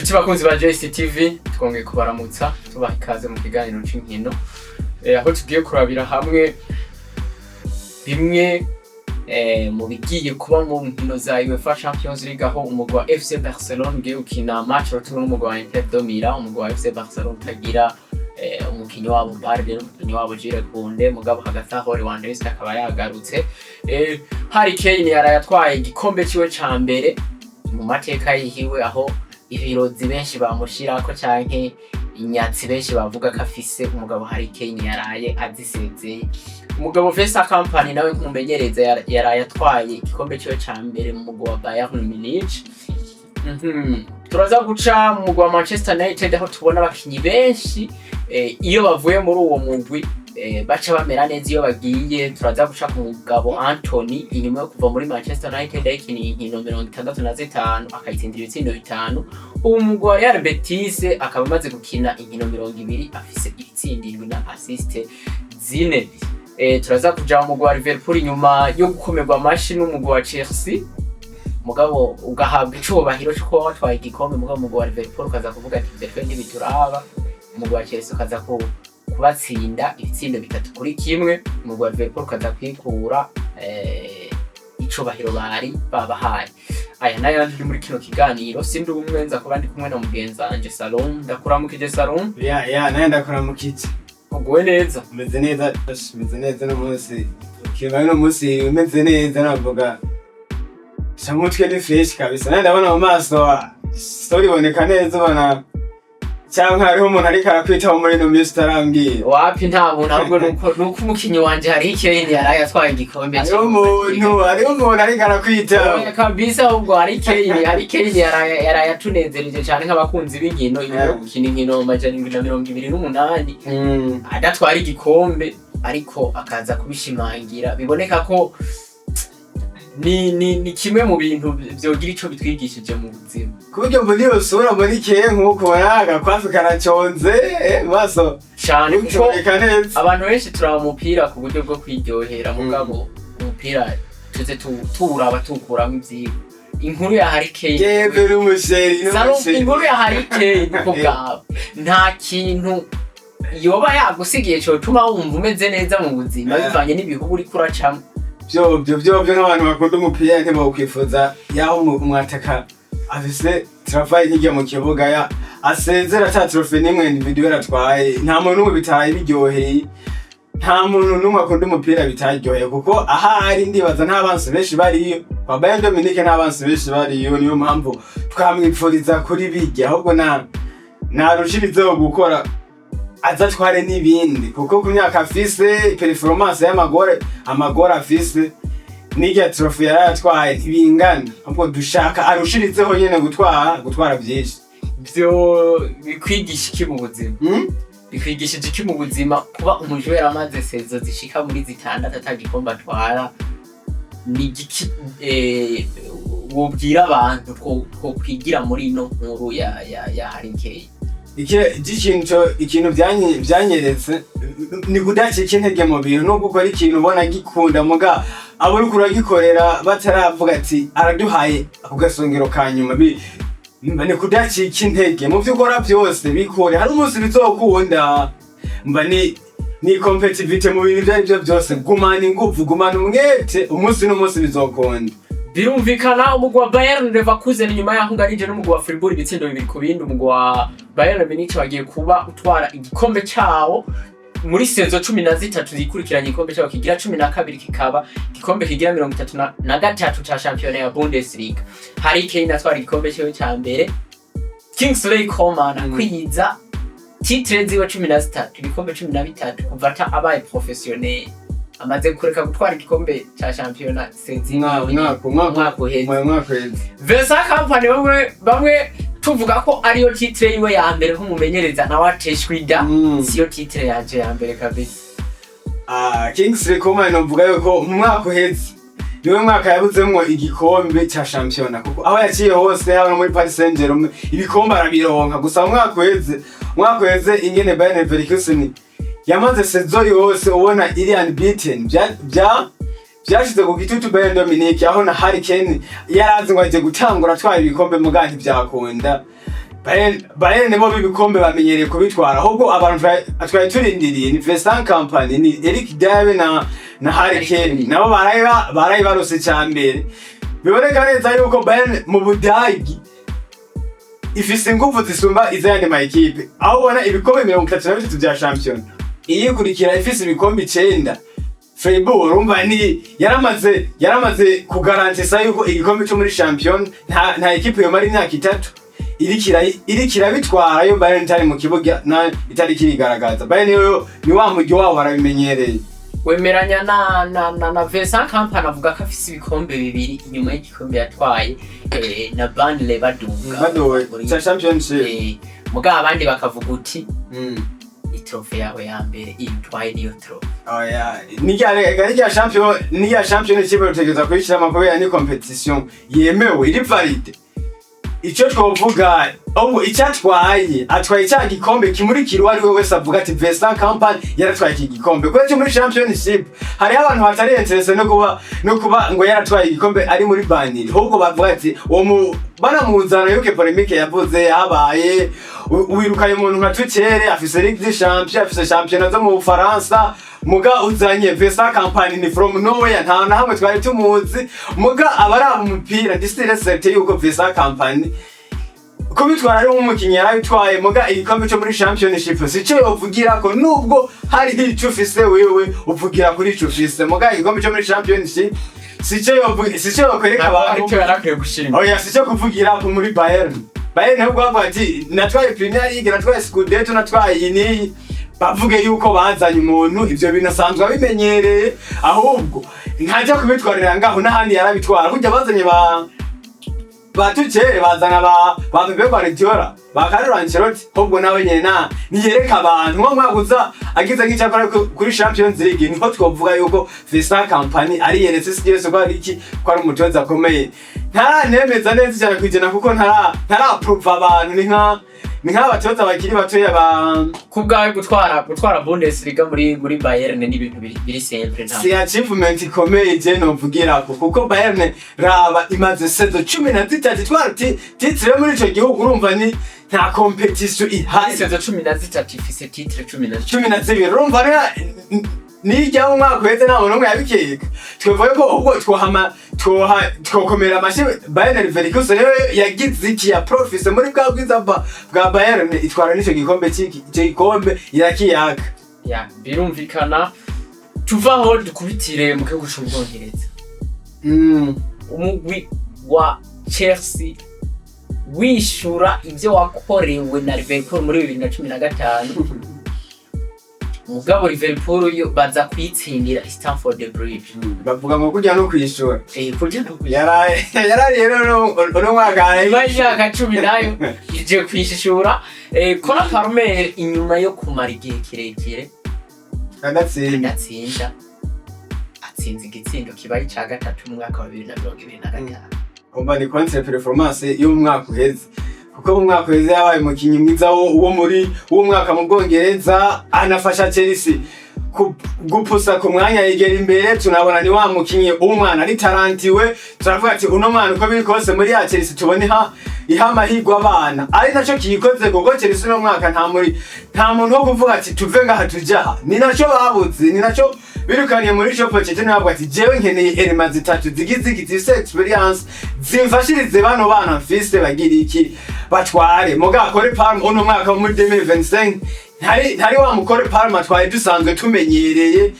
Nshuti bakunzi ba JCTV, twongeye kubaramutsa, tubaha ikaze mu kiganiro c'inkino, aho tugiye kurabira hamwe bimwe mu bigiye kuba mu nkino za UEFA Champions League, aho umugwi wa FC Barcelona ugiye gukina match retour n'umugwi wa Inter de Milan. Umugwi wa FC Barcelona utagira umukinyi wabo Balde n'umukinyi wabo Jules Koundé, mugabo hagati aho Lewandowski akaba yagarutse. Harry Kane yaraye atwaye igikombe ciwe ca mbere mu mateka yihiwe, aho ibirozi benshi bamushirako canke inyatsi benshi bavuga ko afise, umugabo Harry Kane yaraye azisezeye. Umugabo Vincent Kompany nawe nk'umumenyereza yaraye atwaye igikombe ciwe ca mbere mu mugwi wa Bayern Munich. Turaza guca mu mugwi wa Manchester United, aho tubona abakinyi benshi iyo bavuye muri uwo mugwi baca bamera neza iyo bagiye. Turaza guca ku mugabo Anthony, inyuma yo kuva muri Manchester United yakiniye inkino 65, akayitsindira ibitsindo 5. Ubu mugwi wa Real Betis akaba amaze gukina inkino 20, afise ibitsindo 7 na assist 4. Turaza kuja mu mugwi wa Liverpool, inyuma yo gukomerwa amashi n'umugwi wa Chelsea, mugabo ugahabwa icubahiro co kuba watwaye igikombe, mugabo umugwi wa Liverpool ukaza kuvuga ati: "Ivyo twe ntibituraba." Umugwi wa Chelsea ukaza kubatsinda ibitsindo 3-1, umugwi wa Liverpool ukaza kwikura icubahiro bari babahaye. Aya nayo ndi muri kino kiganiro, sindi umwe, nza kuba ndi kumwe na mugenzi wanje Salom. Ndakuramukije, Salom. Ya, nawe ndakuramukije. Uguwe neza? Umeze neza, umeze neza no munsi. Kiba no munsi umeze neza, navuga. Shamutwe ni fresh kabisa. Nawe ndabona mu maso story iboneka neza, ubona cyangwa hariho umuntu ariko arakwitaho muri ino minsi utarambwira? Wapi, nta muntu, ahubwo nuko umukinyi wanje Harry Kane yaraye atwaye igikombe. Hariho umuntu ariko arakwitaho. Oya kabisa, ahubwo Harry Kane yaraye atunezereje cyane nk'abakunzi b'inkino, inyuma yo gukina inkino 728 adatwara igikombe, ariko akaza kubishimangira. Biboneka ko ni kimwe mu bintu vyogira ico bitwigishije mu buzima. Ku buryo mbona iyo sura muri keye nk'uko ubona agakwafi karaconze, mu maso cyane, kuko ukiboneka neza. Abantu benshi turaba umupira ku buryo bwo kwiryohera, mugabo umupira tuze tuwuraba tuwukuramo ivyigwa. Inkuru ya Harry Kane Yemwe, n'umuchéri. Salom, N'umuchéri. Inkuru ya Harry Kane ku bwawe, nta kintu yoba yagusigiye cotuma wumva umeze neza mu buzima, bivanye n'ibihugu uriko uracamwo? Vyovyo nk'abantu bakunda umupira ntibokwifuza yaho umwataka afise travail nk'irya mu kibuga ya asezera ata trophée n'imwe individuel atwaye. Nta muntu n'umwe bitaye biryoheye, nta muntu n'umwe akunda umupira bitaryoheye, kuko ahari ndibaza nta bansi benshi bariyo kwa Bayern Dominique, nta bansi benshi bariyo. Niyo mpamvu twamwipfuriza kuri bijya, ahubwo na narushirizeho gukora, azatware n'ibindi, kuko ku myaka afise, performance y'amagore amagore afise n'irya trophée yarayatwaye ntibingana. Ahubwo dushaka arushirizeho nyene gutwara vyinshi. Vyo bikwigisha iki mu buzima? Hmm? Bikwigishije iki mu buzima kuba umujwera amaze saison zishika muri 6 ata gikombe atwara? Ni igiki wobwira abantu two kwigira muri ino nkuru ya Harry Kane? Ikintu vyanyeretse ni kudacika intege mu bintu, nubwo ukora ikintu ubona gikunda, muga abo uriko uragikorera bataravuga ati araduhaye ako gasongero ka nyuma. Mba ni kudacika intege mu vyo ukora byose, bikore, hari umunsi bizokunda. Mba ni compétitivité mu bintu ibyo ari byo byose, gumana ingufu, gumana umwete, umunsi n'umunsi bizokunda. Birumvikana. Umugwi wa Bayern Leverkusen, inyuma yaho unganije n'umugwi wa Fribourg ibitsindo 2-2, umugwi wa Bayern Munich wagiye kuba utwara igikombe cawo muri saison 13 zikurikiranye, igikombe cawo kigira 12, kikaba igikombe kigira 33 ca shampiyona ya Bundesliga. Harry Kane atwara igikombe ciwe ca mbere, Kingsley Coman akwiza titre ziwe 13, ibikombe 13 kuva ata abaye professionnel. Amaze kureka gutwara igikombe ca shampiyona saison Umwaka umwaka uheze. Umwaka uheze. Vincent Kompany, bamwe tuvuga ko ariyo titre yiwe ya mbere nk'umumenyereza, nawe ateshwa ida: "Siyo titre yanje ya mbere kabisa." Ah, Kingsley Coman, novuga yuko mu mwaka uheze niwe mwaka yabuzemwo igikombe ca shampiyona, kuko aho yaciye hose, haba no muri Paris Saint-Germain, ibikombe arabironka. Gusa mu mwaka uheze ingene Bayern Leverkusen yamaze saison yose ubona iri unbeaten, bya byashize ku gitutu Bayern Dominique, aho na Harry Kane yarazi ngo agiye gutangura atwara ibikombe, muga ntivyakunda. Bayern bo b'ibikombe bamenyereye kubitwara. Ahubwo abantu twari turindiriye ni Vincent Kompany, ni Eric Dier na Harry Kane, nabo baraye barose ca mbere. Biboneka neza yuko Bayern mu Budagi ifise ingufu zisumba izayandi ma ekipe, aho ubona ibikombe 33 vya shampiyona, iyikurikira ifise ibikombe 9, Freiburg. Urumva ni yaramaze kugarantisa yuko igikombe cyo muri shampiyona nta ekipe yomara imyaka 3 iriko irabitwara yo Bayern itari mu kibuga na itari kirigaragaza. Bayern yo ni wa mujyi wabo, barabimenyereye. Wemeranya na Vincent Kompany avuga ko afise ibikombe bibiri inyuma y'igikombe yatwaye na Burnley badunga badowe ca championship. Mugabo abandi bakavuga uti i trophée yawe ya mbere iyo utwaye niyo trophée. Oya, nirya champion, nirya championship rutegereza kuyishiramo kubera ni compétition yemewe, iri valide. Ico twovuga ubwo icyo atwaye, atwaye cya gikombe kimurikira uwo ari we wese avuga ati Vincent Kompany yaratwaye iki gikombe. Kubera cyo muri championship hariho abantu batari intéressés no kuba ngo yaratwaye igikombe ari muri Burnley, ahubwo bavuga ati uwo mu banamuzana yuko polémique yavuze habaye wirukanye umuntu nka Tuchel, afise Ligue des Champions, afise championnat zo mu Bufaransa, muga uzanye Vincent Kompany ni from nowhere, nta na hamwe twari tumuzi. Muga abaraba umupira ndi sûr certain yuko Vincent Kompany kubitwara ari nk'umukinnyi yarabitwaye, muga igikombe cyo muri championship sico yovugira ko nubwo hari ico ufise wewe uvugira kuri ico ufise, muga igikombe cyo muri championship sico yovuga, sico yokwereka abantu. Aricyo yarakwiye gushima. Oya, sico kuvugira ko muri Bayern. Bayern ahubwo bavuga ati natwaye Premier League, natwaye Scudetto, natwaye iyi n'iyi, bavuge yuko bazanye umuntu ivyo bintu asanzwe abimenyereye, ahubwo ntajya kubitwarira ngaho n'ahandi yarabitwara. Kurya bazanye ba Tuchel, bazana ba Pep Guardiola, ba Carlo Ancelotti, ahubwo nawe nyene na niyereka abantu nko mwaka uza agize nk'icyakora kuri Champions League, niho twovuga yuko Vincent Kompany ari yeretse isi yose ko ari iki, ko ari umutoza akomeye. Ntaranemeza neza 100% kuko ntaraprova abantu, ni nk'abatoza bakiri batoya ba Ku bwawe gutwara Bundesliga muri Bayern ni ibintu biri simple, nta Si achievement ikomeye je novugirako, kuko Bayern raba imaze saison 13 itwara titre yo muri ico gihugu, urumva ni nta compétition ihari. Saison 13 ifise titre 13. 12, urumva rero nijya mu mwaka uheze nta muntu n'umwe yabikeka. Twavuga ko ubwo twohama twoha twokomera amashyi Bayern Leverkusen rero yagize iki, ya profise muri bwa bwiza bwa Bayern, itwara n'ico gikombe c'iki, ico gikombe irakiyaka. Ya, birumvikana. Tuvaho dukubitire mu gihugu c'Ubwongereza. Umugwi wa Chelsea wishura ibyo wakorewe na Liverpool muri 2015, mugabo Liverpool yo baza kuyitsindira Stamford Bridge. Bavuga ngo kurya no kwishura. Kurya no kwishyura. Yarariye rero uno mwaka. Nyuma y'imyaka 10 nayo ije kwishura. Cole Palmer inyuma yo kumara igihe kirekire agatsinda, adatsinda, atsinze igitsindo kibaye ica gatatu mu mwaka wa 2025. Umva, ni contre performance y'umwaka uheze, kuko mu mwaka uheze yabaye umukinnyi mwiza wo muri w'umwaka mu Bwongereza, anafasha Chelsea gupusa ku mwanya yegera imbere. Tunabona ni wa mukinnyi w'umwana ari tarantiwe, turavuga ati uno mwana uko biri kose muri ya Chelsea tubone iha amahirwe abana, ari naco kiyikoze, kuko Chelsea uno mwaka nta muntu wo kuvuga ati tuve ngaha tujya aha. Ni naco babuze, ni naco birukaniye muri ico Pochettino, ntabwo ati jewe nkeneye éléments zitatu zigize iki, zifise expérience, zimfashirize bano bana mfise bagira iki, batware. Muga Cole Palmer uno mwaka wo muri 2025 ntari wa mukore Palmer twari dusanzwe tumenyereye.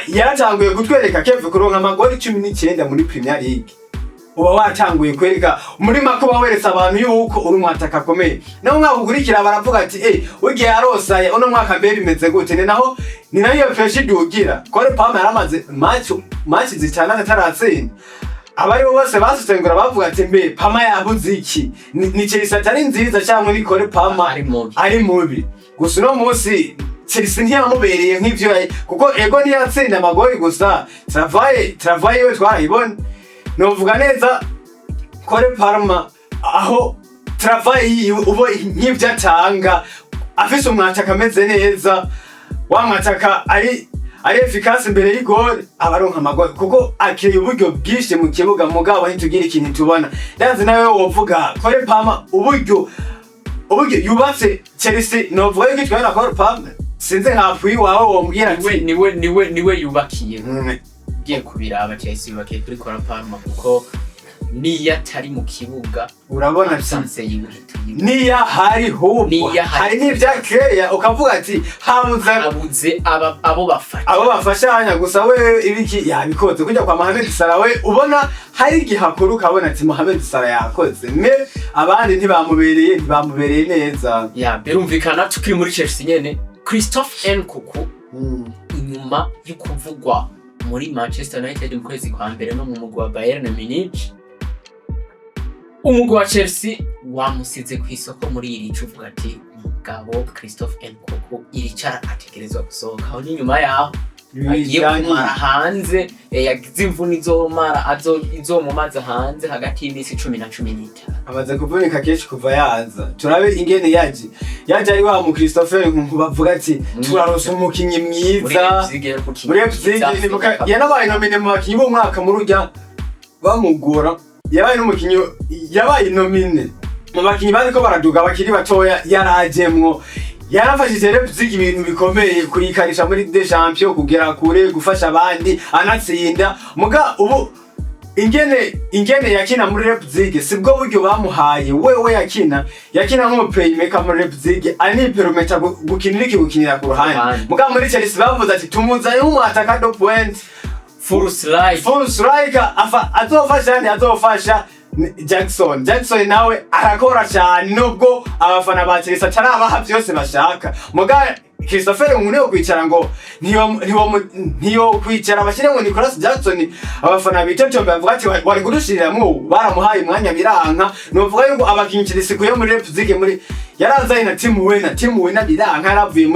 Yaratanguye kutwereka Kevin kuronka amagori 19 muri Premier League, uba watanguye kwereka muri mako, uba weretse abantu yuko uri umwataka akomeye. Naho umwaka ukurikira baravuga ati ugiye arosaye uno mwaka mbere bimeze gute? Ni nayo iyo fresh idugira. Cole Palmer yaramaze match 6 ataratsinda, abari bo bose basesengura bavuga ati mbe Palmer yabuze iki? Ni Chelsea atari nziza cyangwa ni Cole Palmer ari mubi? Ari mubi. Gusa uno munsi Chelsea ntiyamubereye nk'ivyo kuko ego ntiyatsinda amagori, gusa travail we twarayibona. Novuga neza Cole Palmer aho travail yiwe ubo nk'ivyo atanga, afise umwataka ameze neza, wa mwataka ari efficace imbere y'igori, abaronka amagori kuko akiriye uburyo bwinshi mu kibuga. Mugabo ntitugira ikintu tubona. Ndazi nawe wovuga Cole Palmer uburyo Uburyo yubatse Chelsea, novuga yuko itwaye na Cole Palmer, sinzi nka appui wawe wombwira Niwe ati niwe yubakiye. Ugiye kubiraba, Chelsea yubakiye kuri Cole Palmer, kuko niyo atari mu kibuga, urabona ati absence yiwe ihita uyiba. Niya hari hubwo Niya hari. Hari n'ibya keya ukavuga ati habuze Abuze abo bafata. Abo bafashanya gusa. We ibiki yabikoze kujya kwa Mohamed Salah, we ubona hari igihe akora ukabona ati Mohamed Salah yakoze, mais abandi ntibamubereye neza. Ya, birumvikana. Tukiri muri Chelsea nyene, Christophe Nkunku, inyuma yo kuvugwa muri Manchester United mu kwezi kwa mbere no mu mugwi wa Bayern Munich, umugwi wa Chelsea wamusize ku isoko muri iri cuvuga ati umugabo Christophe Nkunku iricara ategerezwa gusohoka. Aho ni nyuma yaho agiye kumara hanze, yagize imvune izomara izomumaza hanze hagati y'iminsi 10 na 15. Amaze kuvunika kenshi kuva yaza. Turabe ingene yaje ari wa mu Christopher Nkunku bavuga ati turaronse umukinyi muri mwiza. Leipzig yari umukinyi Muri Leipzig mwiza. Nibuka yanabaye nominé mu bakinyi b'umwaka muri urya bamugura, yabaye n'umukinyi yabaye nominé mu bakinyi bariko baraduga bakiri batoya, yarajemwo, yarafashije Leipzig ibintu bikomeye, kuyikarisha muri des Champions, kugera kure, gufasha abandi, anatsinda. Muga ubu ingene yakina muri Leipzig sibwo buryo bamuhaye. Wewe yakina nk'umu playmaker muri Leipzig, anipermeta gukinira iki, gukinira ku ruhande. Ruhande. Muga muri Chelsea bavuze ati tumuzanye nk'umwataka de pointe, full slide, full striker, afa azofasha ndi azofasha Jackson. Nawe arakora cyane nubwo abafana ba Chelsea atarabaha byose bashaka. Muga Christopher Nkunku yo kwicara ngo ntiyo kwicara bashyire ngo Nicolas Jackson, abafana bitotombe bavuga ati wari kudushiriramwo. Baramuhaye umwanya biranka. Novuga yuko abakinyi Chelsea kuyo muri Leipzig muri yarazanye na Tim Werner, Tim Werner biranka, yaravuye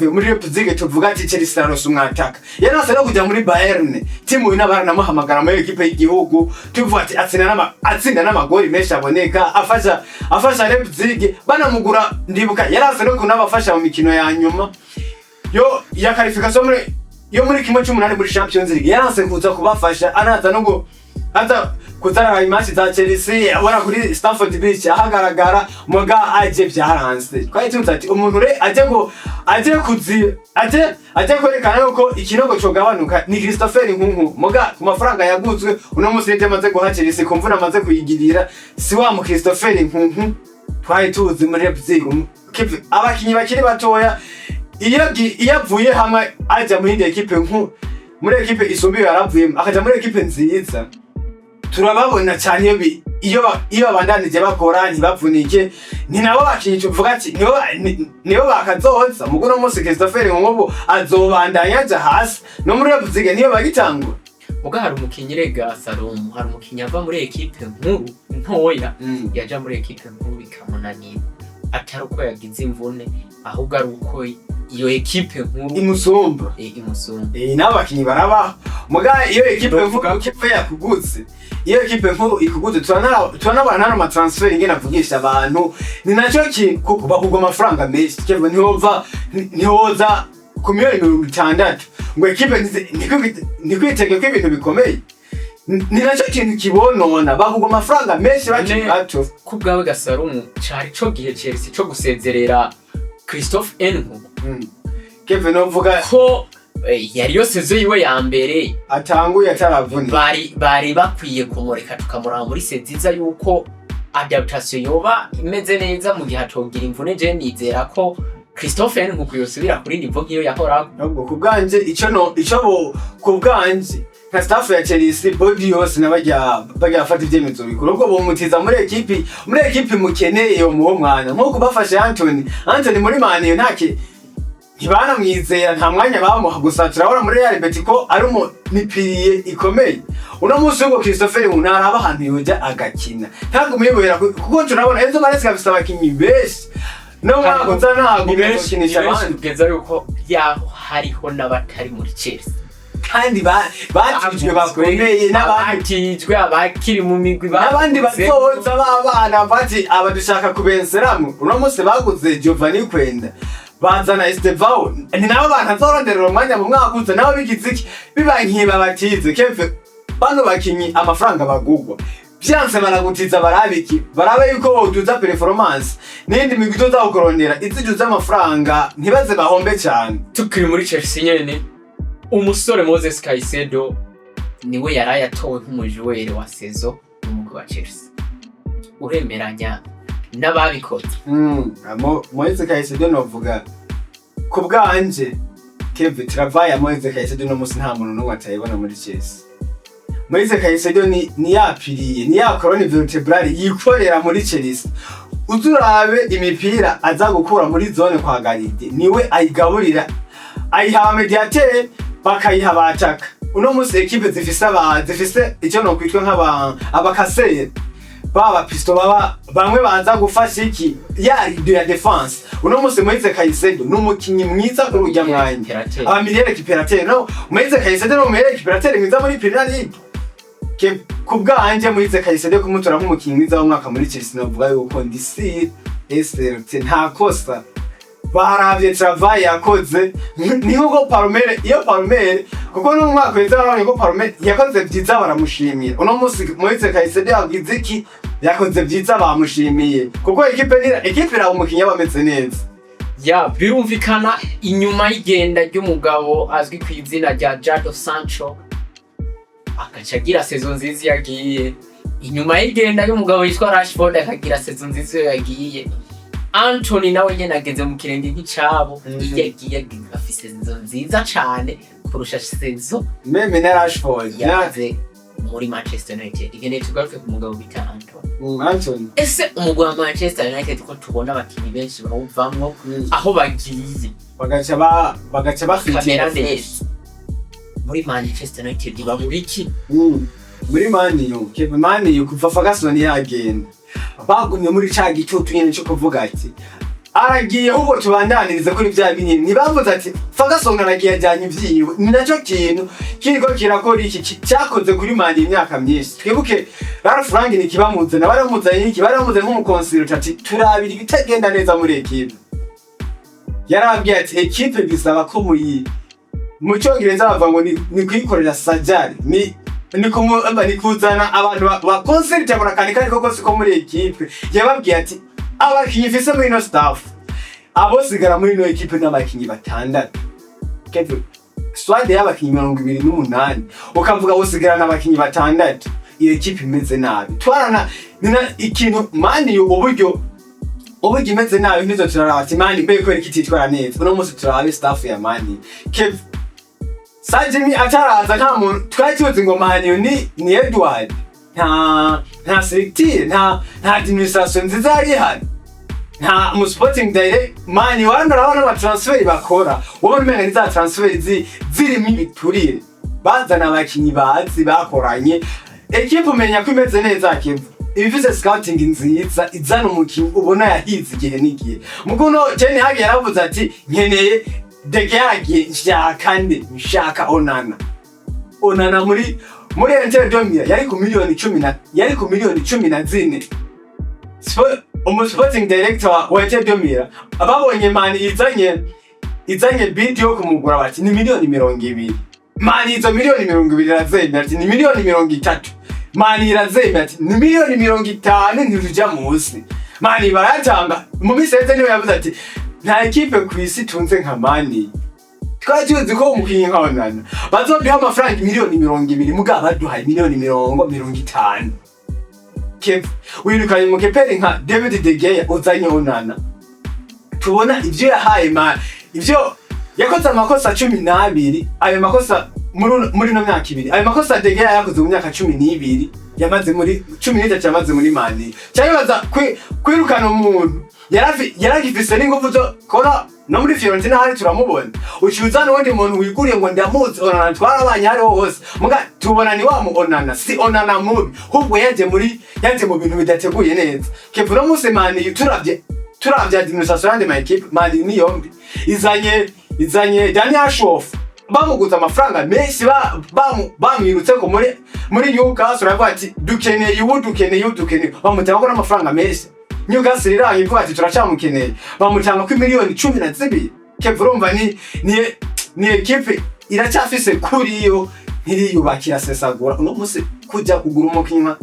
muri Leipzig, tuvuga ati Chelsea aronse umwataka. Yarase no kujya muri Bayern, Tim Werner baranamuhamagara muri ekipe y'igihugu, tuvuga ati atsinda n'amagori menshi aboneka, afasha Leipzig, banamugura. Ndibuka yarase no kunabafasha mu mikino ya nyuma yo ya qualification muri yo muri 1/8 muri Champions League, yaranse kuza kubafasha, anaza no ngo aza kuzana imatch za Chelsea abona kuri Stamford Bridge ahagaragara. Muga aje byaranse. Twari tuzi ati umuntu re aje ngo aje kuzi aje kwerekana yuko ikinogo cogabanuka ni Christopher Nkunku. Muga ku mafaranga yaguzwe uno munsi nibyo amaze guha Chelsea, ku mvune amaze kuyigirira, si wa mu Christopher Nkunku twari tuzi muri Leipzig. Abakinyi bakiri batoya iyo avuye hamwe aja mu yindi ekipe, nku muri ekipe isumbuye yaravuyemo akaja muri ekipe nziza, turababona cyane iyo babandanije bakora ntibavunike, ni nabo bakinyi tuvuga ati nibo bakazoza. Mugo uno munsi Christopher Nkunku azobandanya aja hasi no muri Leipzig niyo bagitangura. Muga hari umukinyi rega Salomo, hari umukinyi ava muri ekipe nkuru ntoya yaja muri ekipe nkuru bikamunanira, atari uko yagize imvune, ahubwo ari uko iyo ekipe nkuru imusumba. Imusumba. Nabo bakinyi barabaho. Muga iyo ekipe nkuru Novuga- ekipe yakuguze, iyo ekipe nkuru ikuguze, turanabona nano ma transfer ingene avugisha abantu, ni nacyo ki kuko bakugwa amafaranga menshi. Kevin, ntiwova ntiwoza ku miliyoni 60 ngo ekipe ntikwitege ko ibintu bikomeye. Ni nacyo kintu kibonona, bakugwa amafaranga menshi bakiri bato. Ku bwawe Gasarumu, cari co gihe Chelsea co gusezerera Christophe Nkunku? Kevin, novuga Ko yari yo saison yiwe ya mbere atanguye ataravunika. Bari bakwiye kumureka tukamuraba muri saison iza yuko adaptation yoba imeze neza mu gihe atogira imvune. Je nizera ko Christophe Nkunku yosubira kuri niveau nk'iyo yahorako. Ahubwo ku bwanje ico no ico bo ku bwanje nka staff ya Chelsea, board yose n'abajya bajya bafata ivyemezo bikuru, ubwo bomutiza muri ekipi mukeneye yo muwo mwanya, nko kubafasha Anthony muri Man U ntake ntibanamwizera, nta mwanya bamuha. Gusa turabona muri Real Betis ko ari umu ni pilier ikomeye. Uno munsi ubwo Christopher Nkunku araba ahantu yoja agakina, ntabwo umuyobera, kuko turabona Enzo Maresca afise abakinyi benshi no mwaka uza ntabwo Ni benshi, ni gukinisha benshi abandi. Kugeza yuko yaho hariho n'abatari muri Chelsea kandi batijwe bakomeye n'abandi batijwe, abakiri mu migwi n'abandi bakuze. Bazoza b'abana bati aba dushaka kubenseramo. Uno munsi baguze Giovanni Kwenda, bazana Estevao, ni nabo bantu azoronderera umwanya mu mwaka uza. Nabo bigize iki bibankiye babatize. Keve, bano bakinyi amafaranga bagugwa Vyanse baragutiza, barabiki barabe yuko woduza performance, n'indi migwi izoza kukurondera iziduza amafaranga, ntibaze bahombe cyane. Tukiri muri Chelsea nyene, umusore Moses Caicedo niwe yaraye atowe nk'umu joueur wa saison mu mugwi wa Chelsea. Uremeranya n'ababikoze? Moise Caicedo, novuga ku bwanje, Kevin, travail ya Moise Caicedo no musi nta muntu n'umwe atayibona muri Chelsea. Moise Caicedo ni yapiriye, ni ya colonne vertébrale yikorera muri Chelsea. Uzurabe imipira aza gukura muri zone kwa gardien, niwe ayigaburira, ayiha médiateur, bakayiha abataka. Uno musi équipe zifise aba zifise icyo nokwitwa nk'aba aba casseurs, baba pistons, baba bamwe baza gufasha iki ya rideau ya défense. Uno musi Moise Caicedo ni umukinyi mwiza kuri urya mwanya. Récupérateur. Aba milieu récupérateur. No Moise Caicedo ni milieu récupérateur mwiza muri Premier League. Ku bwanje, Moise Caicedo kumutora nk'umukinyi mwiza w'umwaka muri Chelsea, novuga yuko ndi sûr SRT nta kosa. Baravye travail yakoze. Ni nkuko Palmer, iyo Palmer, kuko n'umwaka weza barabonye ko Palmer yakoze vyiza, baramushimira. Uno musi Moise Caicedo yagize iki, yakoze vyiza, bamushimiye, kuko équipe ni équipe, iraba umukinyi aba ameze neza. Ya, birumvikana, inyuma y'igenda ry'umugabo azwi ku izina rya Jadon Sancho, agaca agira saison nziza iyo yagiye, inyuma y'igenda y'umugabo yitwa Rashford, akagira saison nziza iyo yagiye, Anthony nawe nyene ageze mu kirenge nk'icabo. Iyo yagiye afise saison nziza cane kurusha saison même na Rashford na yaze muri Manchester United. Ikeneye tugaruke ku mugabo bita Anthony. Anthony. Ese umugwi wa Manchester United, ko tubona abakinyi benshi bawuvamwo, aho bagiye bagaca bafite kamera neza muri Manchester United, babura iki? Muri Man U, Kevin, Man U kuva Ferguson yagenda, bagumye muri ca gitutu nyene co kuvuga ati aragiye, ahubwo tubandanirize kuri vya binini. Ntibavuze ati Ferguson aragiye, ajyanye ivyiwe. Ni naco kintu kiriko kirakora iki cyakoze kuri Man U imyaka myinshi. Twibuke Ralf Rangnick bamuzana, baramuzanye iki, baramuzanye nk'umu consultant, ati turabira ibitagenda neza muri équipe. Yarabwiye ati équipe bisaba ko muyi, mu cyongereza bavuga ngo ni kuyikorera sajari, ni kuzana abantu ba consulta buri akantu kariko kose ko muri équipe. Yababwiye ati abakinyi mfise muri ino staff, abo sigara muri ino équipe n'abakinyi batandatu. Kevin, squad y'abakinyi 28, ukavuga usigarana abakinyi batandatu, iyo équipe imeze nabi. Twarana nina ikintu Man U, uburyo imeze nabi, nizo turaraba ati Man U mbe kubera iki ititwara neza? Uno munsi turabe staff ya Man U. Kev, Sir Jimmy ataraza, nta muntu twari tuzi ngo Man U ni Edward. Nta structure, nta administration nziza yari ihari, nta mu sporting direct. Man U warano urabona ama transfer bakora, ubona umenga ni za transfer zirimo ibiturire, bazana abakinyi bazi bakoranye. Équipe umenya ko imeze neza, Kev, ibifise scouting nziza, izana umukinyi ubona yahize igihe n'igihe. Mukuno Ten Hag yaravuze ati nkeneye De Gea, yagiye, nshaka nde? Nshaka Onana. Onana muri Inter de Milan yari ku miliyoni cumi na yari ku miliyoni 14. Umu sporting director wa Inter de Milan ababonye Man izanye bid yo kumugura, bati ni miliyoni 20. Man izo miliyoni 20 irazemera, ati ni miliyoni 30. Man irazemera, ati ni miliyoni 50, ntituja munsi. Man barayatanga. Mu minsi iheze niwe yavuze ati nta équipe ku isi itunze nka Man. Twari tuzi ko umukinyi nka Onana bazoduha amafaranga miliyoni 20, mugabo baduhaye miliyoni 50. Kev, wirukanye mu keperi nka David De Gea, uzanye Onana, tubona ivyo yahaye Man, ivyo yakoze, amakosa 12. Ayo makosa muri no myaka ibiri, ayo makosa De Gea yakoze mu myaka 12 yamaze muri, 13 yamaze muri Man. Cyabibaza kwirukana umuntu yaragifise n'ingufu zo kora no muri Fiorentina hari turamubona, uciye uzana uwundi muntu wiguriye ngo ndamuzi Onana, twarabanye hariho hose. Muga tubona ni wa mu Onana, si Onana mubi, ahubwo yaje mu bintu bidateguye neza. Kev, uno munsi Man turavye administration y'andi ma équipe, Man ni yombi izanye Daniel Ashworth, bamuguze amafaranga menshi, bamwirutse ko muri Newcastle, aravuga ati dukeneye ubu, dukeneye ubu, dukeneye, bamutanga ko n'amafaranga menshi. Newcastle iranga ivuga ati turacyamukeneye, bamutanga ko miliyoni 12. Kev, urumva ni équipe iracyafise kuri yo, ntiriyubakira sesagura. Uno munsi kujya kugura umukinyi nka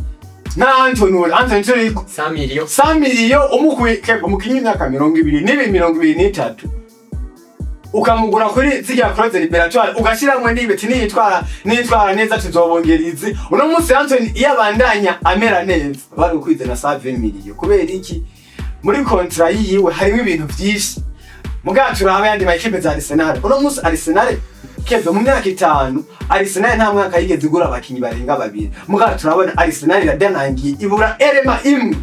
Na Antony, Antony turi 100 millions. 100 millions, umukuye umukinyi w'imyaka 22, 23, ukamugura kuri zirya clause libératoire, ugashiramwo n'ibiti, niyitwara neza tuzobongera izi. Uno munsi Antony iyo abandanya amera neza bari kwizana 120 millions. Kubera iki? Muri contrat yiwe harimo ibintu vyinshi. Mugabo turaba yandi makipe za Arsenal. Uno munsi Arsenal, keve, mu myaka 5 Arsenal nta mwaka yigeze igura abakinyi barenga babiri. Mugabo turabona Arsenal iradanangiye, ibura élément imwe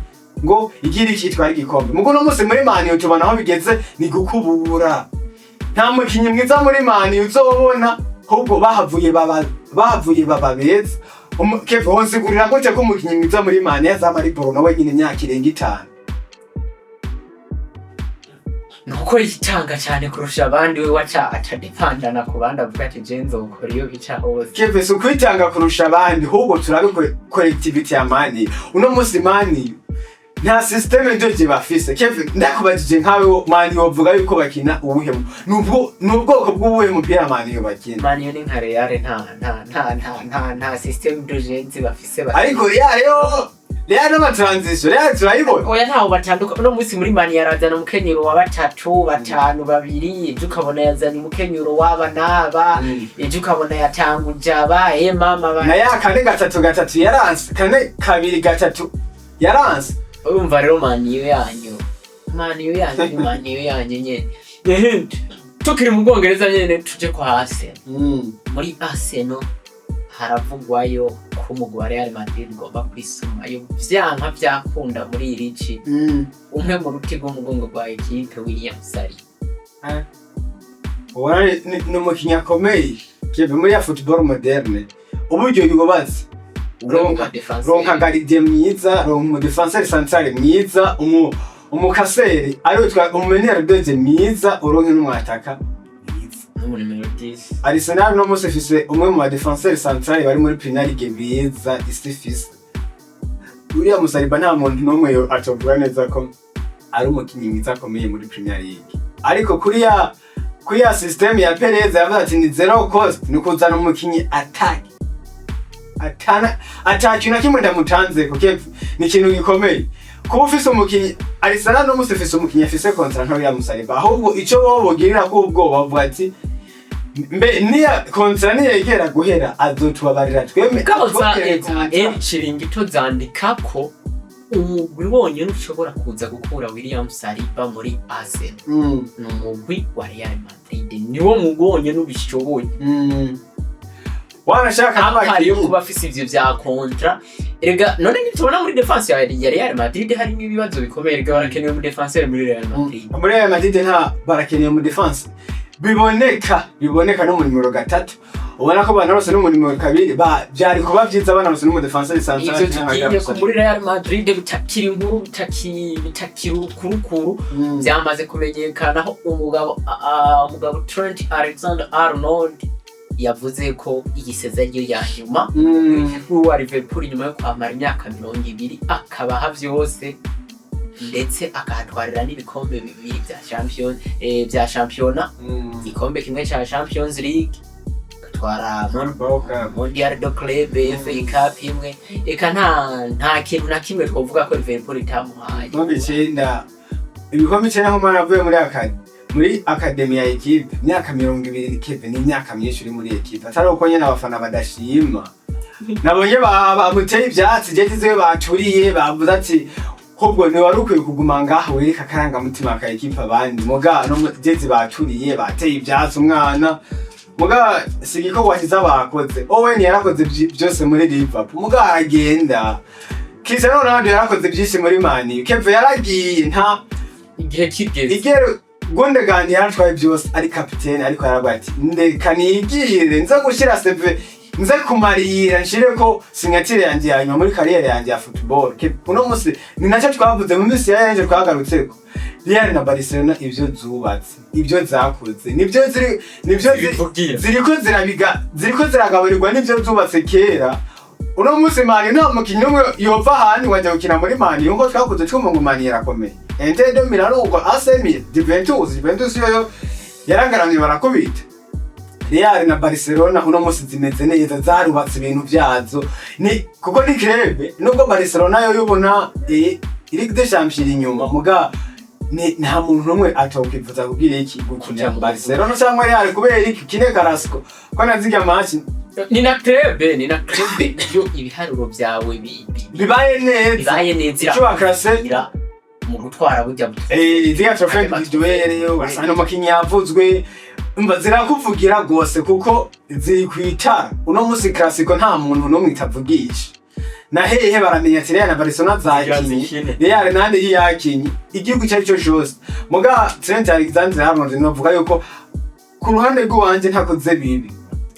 ngo igire iki, itwara igikombe. Mugo uno munsi muri Man U tubona aho bigeze, ni gukubura. Nta mukinyi mwiza muri Man U uzobona, ahubwo bahavuye baba beza. Keve, wonsigurira gute ko umukinyi mwiza muri Man U yazama ari Bruno wenyine imyaka irenga 5? Nuko yitanga cyane kurusha abandi, we waca atadepandana ku bandi, avuga ati je nzokora iyo bica hose. Keve, si ukwitanga kurusha abandi, ahubwo turabe collectivity ya Man U. Uno munsi Man U nta système de jeu bafise. Keve, ndakubajije nkawe, Man U wovuga yuko bakina uwuhe ni ubwoko bw'uwuhe mupira Man U bakina? Man U ni nka Real, nta système de jeu bafise Ariko Real yo, Real n'ama transition, Real turayibona. Oya, ntaho batanduka. Uno munsi muri Man U yarazana umukenyero wa batatu, batanu, babiri, ejo ukabona yazanye umukenyero w'aba n'aba, ejo ukabona yatanguje aba mama ba Na ya 4-3-3 yaranse, 4-2-3 yaranse. Urumva rero Man U yanyu, Man U yanyu ni Man U yanyu nyene. Ehe, tukiri mu Bwongereza nyene, tuje kwa Arsenal. Muri Arsenal haravugwayo ko umugwi wa Real Madrid ugomba kwisumayo vyanka vyakunda muri iri ci umwe mu ruti rw'umugongo rwa ekipe, William Saliba. Ubona ni umukinyi akomeye, Keve, muri ya football moderne, uburyo yubatse. Umwe mu ba défenseur. Ronka gardien mwiza, ronka umu défenseur central mwiza, umu casseur ariwe twa umu meneur de jeu mwiza, uronke n'umwataka mwiza. No numéro 10. Arsenal no munsi ifise umwe mu ba défenseur central bari muri Premier League beza isi ifise. Uriya Saliba, nta muntu n'umwe atovuga neza ko ari umukinyi mwiza akomeye muri Premier League, ariko kuri ya system ya Perez yavuze ati ni zero cost, ni kuzana umukinyi attack atana atakintu na kimwe ndamutanze, kuko ni ikintu gikomeye kuba ufise umukinyi. Arsenal no musi ifise umukinyi afise contrat nka William Saliba, ahubwo ico bobo bogirira ko ubwoba, bavuga ati mbe niya contrat niyegera guhera azotubabarira tweme Mugabo za atwongerere za contrat. El Chiringuito zandika ko umugwi wonyene ushobora kuza gukura William Saliba muri Arsenal ni umugwi wa Real Madrid, niwo mugwi wonyene ubishoboye. Wanashaka à part yo n'abakinyi kuba afise ivyo vya contrat. Erega none ntitubona muri défense ya Real Madrid harimo ibibazo bikomeye? Erega barakenewe mu défenseur muri Real Madrid. Muri Real Madrid nta barakeneye mu défense, biboneka no mu nimero 3, ubona ko banarose no mu nimero 2, ba byari kuba vyiza banarose no mu défense central. Ivyo tugiye ko muri Real Madrid bitakiri inkuru, bitakiri urukurukuru, byamaze kumenyekana aho umugabo Trent Alexander Arnold yavuze ko iyi saison ariyo ya nyuma wa Liverpool, nyuma yo kwamara imyaka 20 akabaha vyose, ndetse akahatwarira n'ibikombe bibiri vya champion, vya shampiyona, igikombe kimwe ca Champions League, agatwara Mondial de Club, FA Cup imwe, eka nta kintu na kimwe twovuga ko Liverpool itamuhaye. Ibikombe 9, ibikombe 9, nk'umwana avuye muri académie ya équipe imyaka 20. Keve, ni imyaka myinshi uri muri équipe, atari uko nyene abafana badashima. Nabonye bamuteye ivyatsi je baturiye, bavuze ati ahubwo ntiwari ukwiye kuguma ngaho wereka akarangamutima ka équipe abandi. Muga no jezi baturiye, bateye ivyatsi umwana, muga si igikorwa cyiza bakoze. Owen yarakoze byose muri Liverpool, muga aragenda. Cristiano Ronaldo yarakoze byinshi muri Man U, Keve, yaragiye nta Igihe kigeze. Igero Gundogan yaratwaye byose ari kapitene, ariko yaravuga ati ndeka nigire nze gushyira CV, nze kumarira nshireko signature yanjye ya nyuma muri carrière yanjye ya football. Uno munsi ni nacyo twavuze mu minsi ya ejo twagarutseko, Real na Barcelona ibyo zubatse, ibyo zakoze, nibyo ziri, nibyo ziri Zibivugira. ziriko zirabiga, ziriko ziragaburirwa n'ibyo zubatse kera. Uno munsi Man U nta mukinnyi umwe yova ahandi ngo ajya gukina muri Man U, nkuko twakuze twumva ngo Man U irakomeye. Inter de Milan uko, AC Milan, Juventus yoyo yarangaramye barakubita. Real na Barcelona uno munsi zimeze neza, zarubatse ibintu vyazo, ni kuko ni club, nubwo Barcelona yo yubona Ligue des Champions iri inyuma, muga ni nta muntu n'umwe atokwifuza kugira iki, gukinira Barcelona cyangwa Real. Kubera iki? Kine Clasico ko nazirya match. Ni na club iyo ibiharuro byawe bibaye neza, bibaye neza, ico bakrase irakugira mu gutwara burya butu. Ziriya trophée individuelle ugasanga umukinyi yavuzwe, umva zirakuvugira gose kuko ziri kwitara. Uno munsi Clasico nta muntu n'umwe itavugisha, na hehe baramenya ati Real na Barcelona zakinye. Zikine. Real nande yakinye igihugu icyo ari cyo cyose. Muga Trent Alexander-Arnold novuga yuko ku ruhande rw'iwanje ntakoze bibi,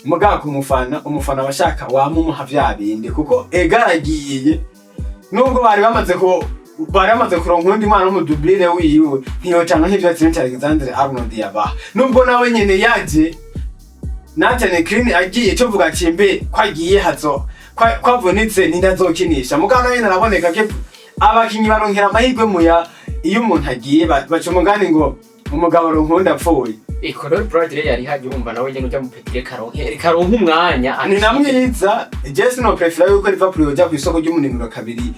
muga ku mufana, umufana abashaka wamumuha vya bindi, kuko egaragiye nubwo bari bamaze kuronka undi mwana w'umu doublure wiwe, ntiyotanga nk'ivyo Trent Alexander-Arnold yabaha, nubwo nawe nyene yaje Nathan Clean agiye, tuvuga ati mbe ko agiye hazo ko avunitse nindazokinisha? Mugabo nawe nyene araboneka ko abakinyi baronkera amahirwe muya iyo umuntu agiye, baca umugani ngo umugabo aronka uwundi apfuye. Conor Bradley yari haje, urumva nawe nyene ujya mu petit karonke umwanya. Ni na mwiza. Je sino préféra yuko Liverpool yoja kw'isoko ry'umunimero kabiri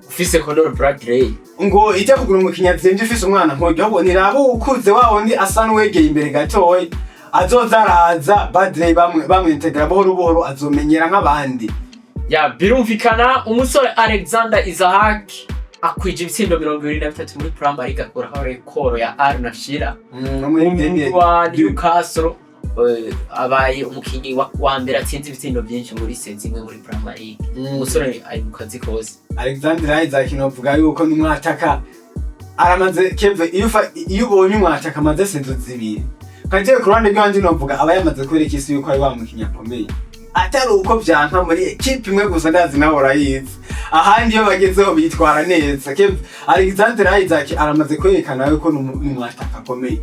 ufise Conor Bradley ngo ijya kugura umukinyi azimvye ufise umwana nk'uryo, ahubwo niraba ukuze wa wundi asa n'uwegeye imbere gatoya, azoza araza Bradley bamwintegra buhoro buhoro, azomenyera nk'abandi. Ya, birumvikana. Umusore Alexander Isak akwije ibitsindo 23 muri Premier League, akuraho record ya Alan Shearer wa Newcastle. Abaye umukinyi wa mbere atsinze ibitsindo byinshi muri saison imwe muri Premier League. Umusore ari mu kazi kose. Alexander Isak novuga yuko n'umwataka aramaze keve, iyo ubonye umwataka amaze saison 2 nkagiye ku ruhande rwanje, novuga aba yamaze kwereka isi yuko ari wa mukinyi akomeye, atari uko vyanka muri ekipe imwe gusa. Ndazi nawe urayizi, ahandi iyo bagezeho bitwara neza. Keve, Alexander Isak aramaze kwerekana yuko ni umwataka akomeye.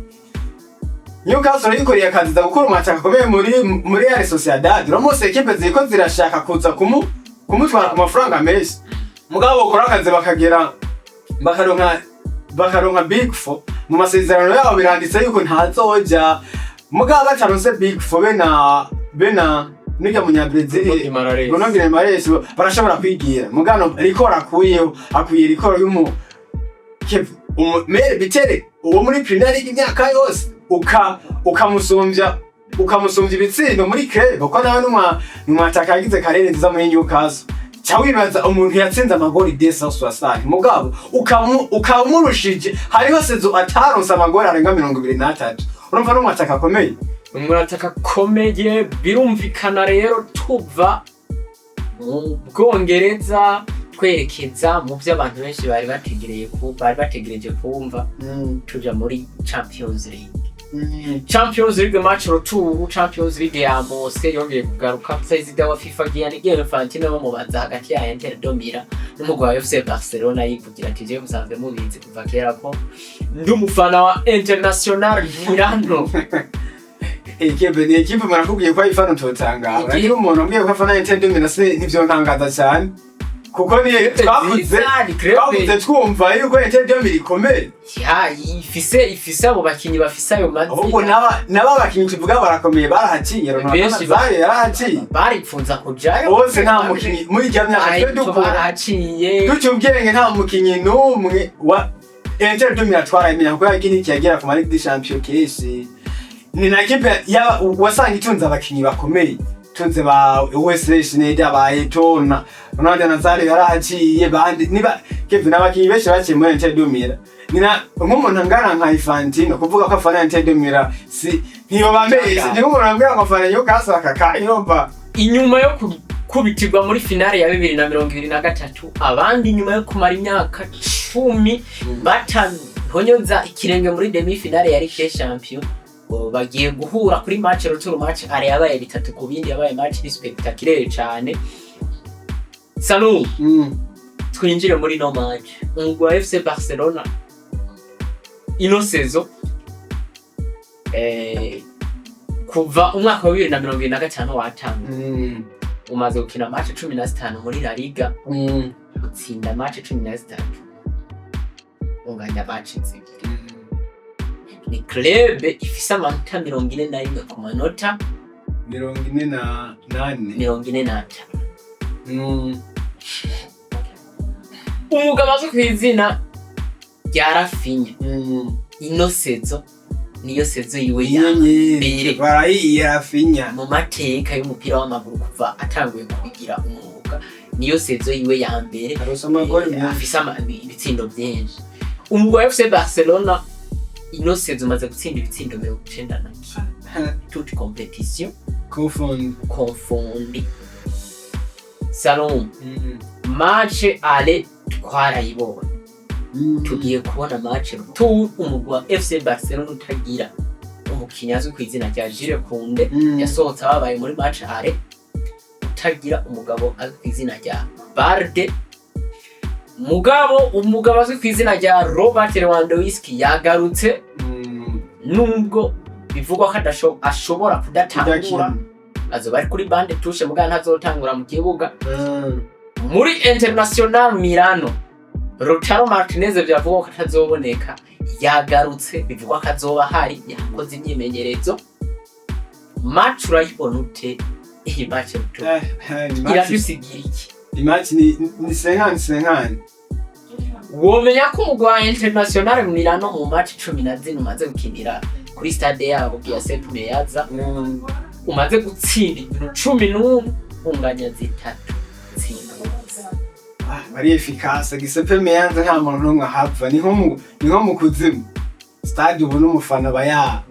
Newcastle yikoreye akazi za gukora umwataka akomeye muri Real Sociedad. Uno munsi ekipe ziriko zirashaka kuza kumutwara ku mafaranga menshi, mugabo bakora akazi bakagera bakaronka big four. Mu masezerano yabo biranditse yuko ntazoja, mugabo bataronse big four, bena n'urya munyabrazil Bruno Guimaraes barashobora kwigira. Mugano record akuyeho, akwiye record y'umu meilleur buteur uwo muri Premier League imyaka yose, ukamusumbya ibitsindo muri club, kuko nawe numwataka yagize carrière nziza muri Newcastle. Ca wibaza umuntu yatsinze amagori 260, mugabo ukamurushije, hariho saison ataronse amagori arenga 23. Urumva n'umwataka akomeye. Umwataka akomeye, birumvikana. Rero tuva mu Bwongereza twerekeza mu byo abantu benshi bari bategereje kumva, tuja muri Champions League. Champions League match retour, Champions League ya Mose yongeye kugaruka. Perezida wa FIFA Gianni Infantino bamubaza hagati ya Inter de Milan n'umugwi wa FC Barcelona, yivugira ati: "Jewe musanzwe mubizi kuva kera ko ndi umufana wa International Milano." Ekipe ni ekipe, murakubwiye ko ayifana utotangara. Ariko umuntu ambwiye ko afana Inter de Milan se ntivyo ntangaza cyane, kuko ni twakuze Nziza, ni club. twakuze twumva yuko Inter de Milan ikomeye. Ya, ifise abo bakinyi bafise ayo Ahubwo mazina. n'aba bakinyi tuvuga barakomeye, barahaciye. Ronaldo Benshi Nazario yarahaciye. Baripfunza kujayo. Bose nta mukinyi muri irya myaka twe Ariko dukura barahaciye. duciye ubwenge, nta mukinyi n'umwe wa Inter de Milan twarayimenya, kuko yagiye yagera ku ma Ligue des Champions kenshi. Ni na ekipe wasanga itunze abakinyi bakomeye, itunze ba Wesley Sneijder, ba Eto'o na Ronaldo Nazario yarahaciye, bandi niba Kevin, abakinyi benshi baciye muri Inter de Milan. Nina nk'umuntu angana nka Infantino kuvuga ko afana Inter de Milan si ntiyobambeshe, ni nk'umuntu ambwira ngo afana Newcastle aka kanya. Inyuma yo kubitirwa muri finale ya 2023, abandi inyuma yo kumara imyaka 10 batahonyonza ikirenge muri demi finale ya Ligue des Champions, ngo bagiye guhura kuri match retour. Match aller yabaye 3-2, yabaye match ni spectaculaire cyane. Sanu, twinjire muri no match. Umugwi wa FC Barcelona ino saison, kuva umwaka wa 2025 watanga, umaze gukina match 15 muri La Liga, utsinda match 13, unganya match 2. Ni club ifise amanota 41 ku manota 44. 45. Umugabo azwi ku izina rya Raphinha, ino saison niyo saison yiwe ya Inyenyeri mbere barayiye Raphinha. mu mateka y'umupira w'amaguru kuva atanguye kubigira umwuga, niyo saison yiwe ya mbere Arose amagoli menshi. Afise ibitsindo byinshi. Umugwi wa FC Barcelona ino saison umaze gutsinda ibitsindo 91, toutes compétitions Confondu. confondues. Salom, match aller twarayibonye, tugiye kubona match retour umugwi wa FC Barcelona utagira umukinnyi azwi ku izina rya Jules Koundé, yasohotse ababaye muri match aller, utagira umugabo azwi ku izina rya Balde. Mugabo umugabo azwi ku izina rya Robert Lewandowski yagarutse, nubwo bivugwa ko ashobora kudatangura. Kudakina. Azoba ari kuri banc de touche, mugabo ntazotangura mu kibuga. Muri International Milano, Lautaro Martinez byavugwa ko atazoboneka, yagarutse, bivugwa ko azoba ahari, yakoze imyimenyerezo. Match urayibona ute iyi match retour? Ni match. Iradusigira iki? Ni match ni 50-50. Womenya ko umugwi wa International Milano mu match 14 umaze gukinira kuri stade yabo Giuseppe Meazza, umaze gutsinda ibintu 11, unganya zitatu, tsinda ubusa. Ah, bari efficace. Giuseppe Meazza nta muntu n'umwe ahava, ni nko mu kuzimu. Stade ubu n'umufana aba ya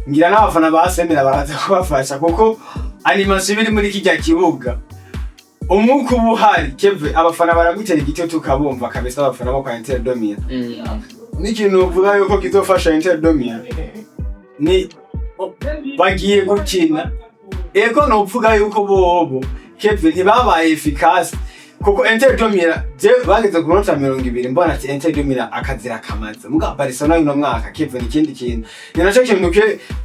ngira n'abafana ba Semera baraza kubafasha, kuko animation iri muri kijya kibuga, umwuka uba uhari. Keve, abafana baragutera igitutu ukabumva kabisa, abafana bo kwa Inter de Milan. N'ikintu uvuga yuko kizofasha Inter de Milan ni bagiye gukina ego, novuga yuko bobo Kevin ntibabaye efficace, kuko Inter de Milan je bageze ku minota 20 mbona ati Inter de Milan akazira kamaze. Muga Barcelona uno mwaka, Kevin, ikindi kintu ni naco kintu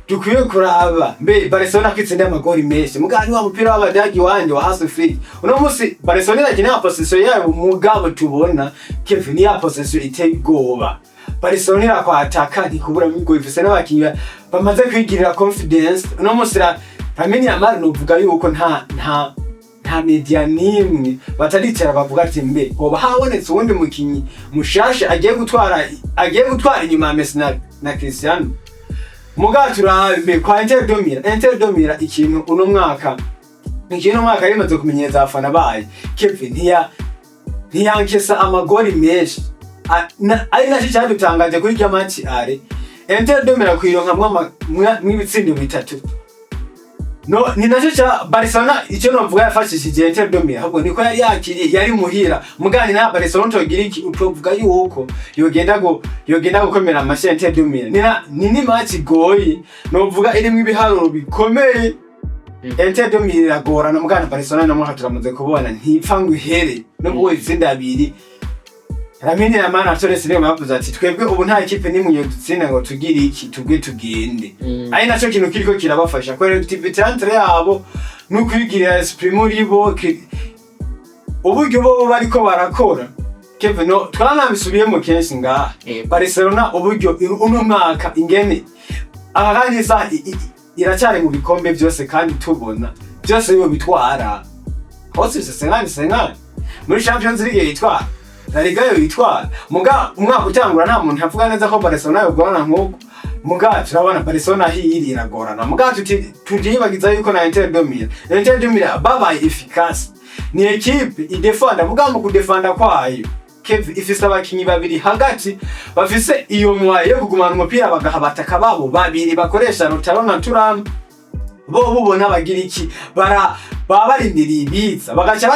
dukwiye kuraba, mbe Barcelona kwitsinda amagori menshi, muga ni wa mupira w'abadagi wanje wa Hansi Flick. Uno musi Barcelona irakina ya possession yayo, mugabo tubona, Kevin, ya possession iteye ubwoba. Barcelona irakwataka ntikubura migo, ifise n'abakinyi bamaze kwigirira confidence. Uno musi Lamine Yamal, novuga yuko nta media nimwe bataricara bavuga ati mbe hoba habonetse uwundi mukinyi mushasha agiye gutwara inyuma ya Messi na Cristiano. Muga turabe kwa Inter de Milan. Inter de Milan ikintu uno mwaka rimaze kumenyereza abafana bayo, Kevin, ntiyankesa amagori menshi. Ari nacyo cyadutangaje kuri rya match aller, Inter de Milan kuyironkamwo mw'ibitsindo bitatu. No ni nacyo cya Barcelona, icyo novuga yafashishije Inter de Milan ahubwo niko yari yakiriye, yari muhira. Mugani na Barcelona utogira iki, utovuga yuko yogenda gukomera amashyi Inter de Milan. Ni match igoye, novuga irimwo ibiharuro bikomeye. Inter de Milan iragorana, mugana Barcelona no mwaka turamaze kubona ntipfa ngo ihere nubwo itsinda abiri. Lamine Yamal na Torres niyo bavuze ati twebwe ubu nta ekipe nimwe yodutsinda ngo tugire iki, tugwe tugende. Ari naco kintu kiriko kirabafasha collectivité entre yabo no kwigirira esprit muri bo, uburyo bo bariko barakora. Kevin, no twaranabisubiyemo kenshi ngaha. Barcelona uburyo uno mwaka ingene aha kandi isaha iracyari mu bikombe byose, kandi tubona byose bibo bitwara hose, bise 50-50. Muri Champions League yitwara, La Liga yo yitwara. Muga umwaka utangura nta muntu avuga neza ko Barcelona yogorana nk'uko, muga turabona Barcelona hiri iragorana. Muga tutiyibagiza yuko na Inter de Milan, Inter de Milan babaye efficace, ni equipe idefanda, muga mu kudefanda kwayo, Kev, ifise abakinyi babiri hagati bafise iyo mwaye yo kugumana umupira, bagaha abataka babo babiri bakoresha Lautaro na Thuram. Bo bubona bagira iki, bara baba barindiriye ibiza, bagaca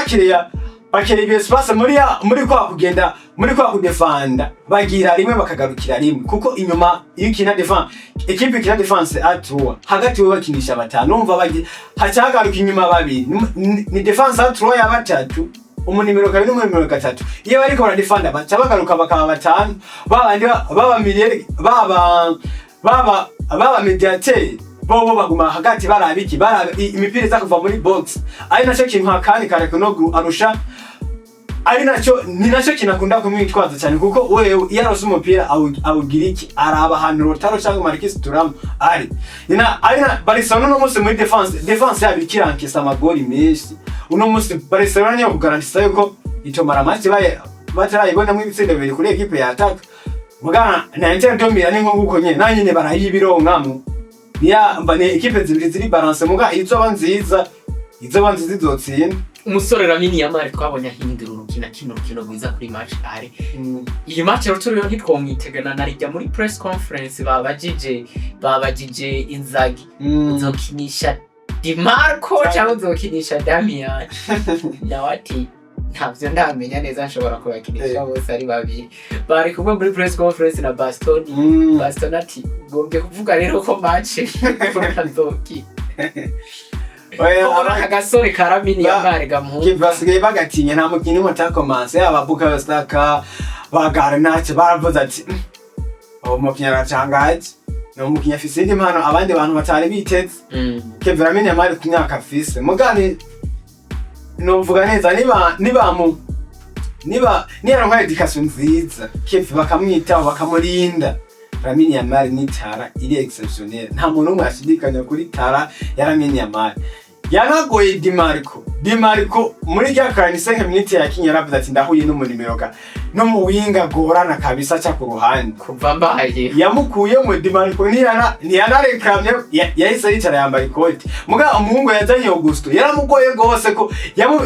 bakireya espace muri kwa kugenda, muri kwa kudefanda, bagira rimwe bakagarukira rimwe, kuko inyuma iyo ukina defense, equipe ikina défense à trois, hagati bo bakinisha batanu, umva bagi haca hagaruka inyuma babiri. Ni défense à trois ya batatu, umunimero kabiri n'umunimero gatatu. Iyo bariko baradefanda baca bagaruka bakaba batanu, babandi baba milieu, baba médiateur, bobo baguma hagati baraba iki, baraba imipira iza kuva muri box. Ari naco kintu hakandi Karekonoglu arusha. Ari nacyo, ni nacyo kinakunda kumwitwaza cyane, kuko wewe iyo arose umupira awugira iki? Araba ahantu Lautaro cyangwa Marcus Thuram ari. Ina ari na Barcelona uno munsi muri defense yabo ikirankisa amagori menshi. Uno munsi Barcelona niyo kugarantisa yuko itomara match baye batarayibonamo ibitsindo bibiri kuri ekipe ya attack. Mugana na Inter de Milan ni nko nguko nyene, na nyene barayibironkamo. Niya mba ni ekipe zibiri ziri balance, muga izoba nziza izotsinda. Umusore Lamine Yamal twabonye ahindura urukino, akina urukino rwiza kuri match aller. Iyi match rero turiyo ntitwomwitegana na rijya muri press conference babajije Inzaghi: "Uzokinisha Dimarco cyangwa uzokinisha Damian?" Nawe ati: "Ntabyo ndamenya neza, nshobora kubakinisha bose ari babiri." Bari kumwe muri press conference na Bastoni. Bastoni ati: "Ugombye kuvuga rero ko match ntazokina." Oya, Ubona aka gasore ka Lamine Yamal gamuhunga. Basigaye bagatinya, nta mukinnyi n'umwe atakomanse, yaba Bukayo Saka, ba Garnacho, baravuze ati: "Uwo mukinnyi aracangaje, ni umukinnyi afise indi mpano abandi bantu batari biteze." Kevin, Lamine Yamal ku myaka afise, mugani novuga neza, niba niba mu niba niyaronka éducation nziza, Kevin, bakamwitaho, bakamurinda, Lamine Yamal ni talent iri exceptionnel. Nta muntu n'umwe ashidikanya kuri talent ya Lamine Yamal. Yanagoye Dimarco. Dimarco muri rya 45 minutes yakinye yaravuze ati: "Ndahuye n'umunimero ka no mu winga agorana kabisa, aca ku ruhande." Kuva mbaye. Yamukuyemo Dimarco, ntiyanarekamye, yahise yicara yambara ikoti. Muga umuhungu yazanye Augusto yaramugoye gose, ko yamu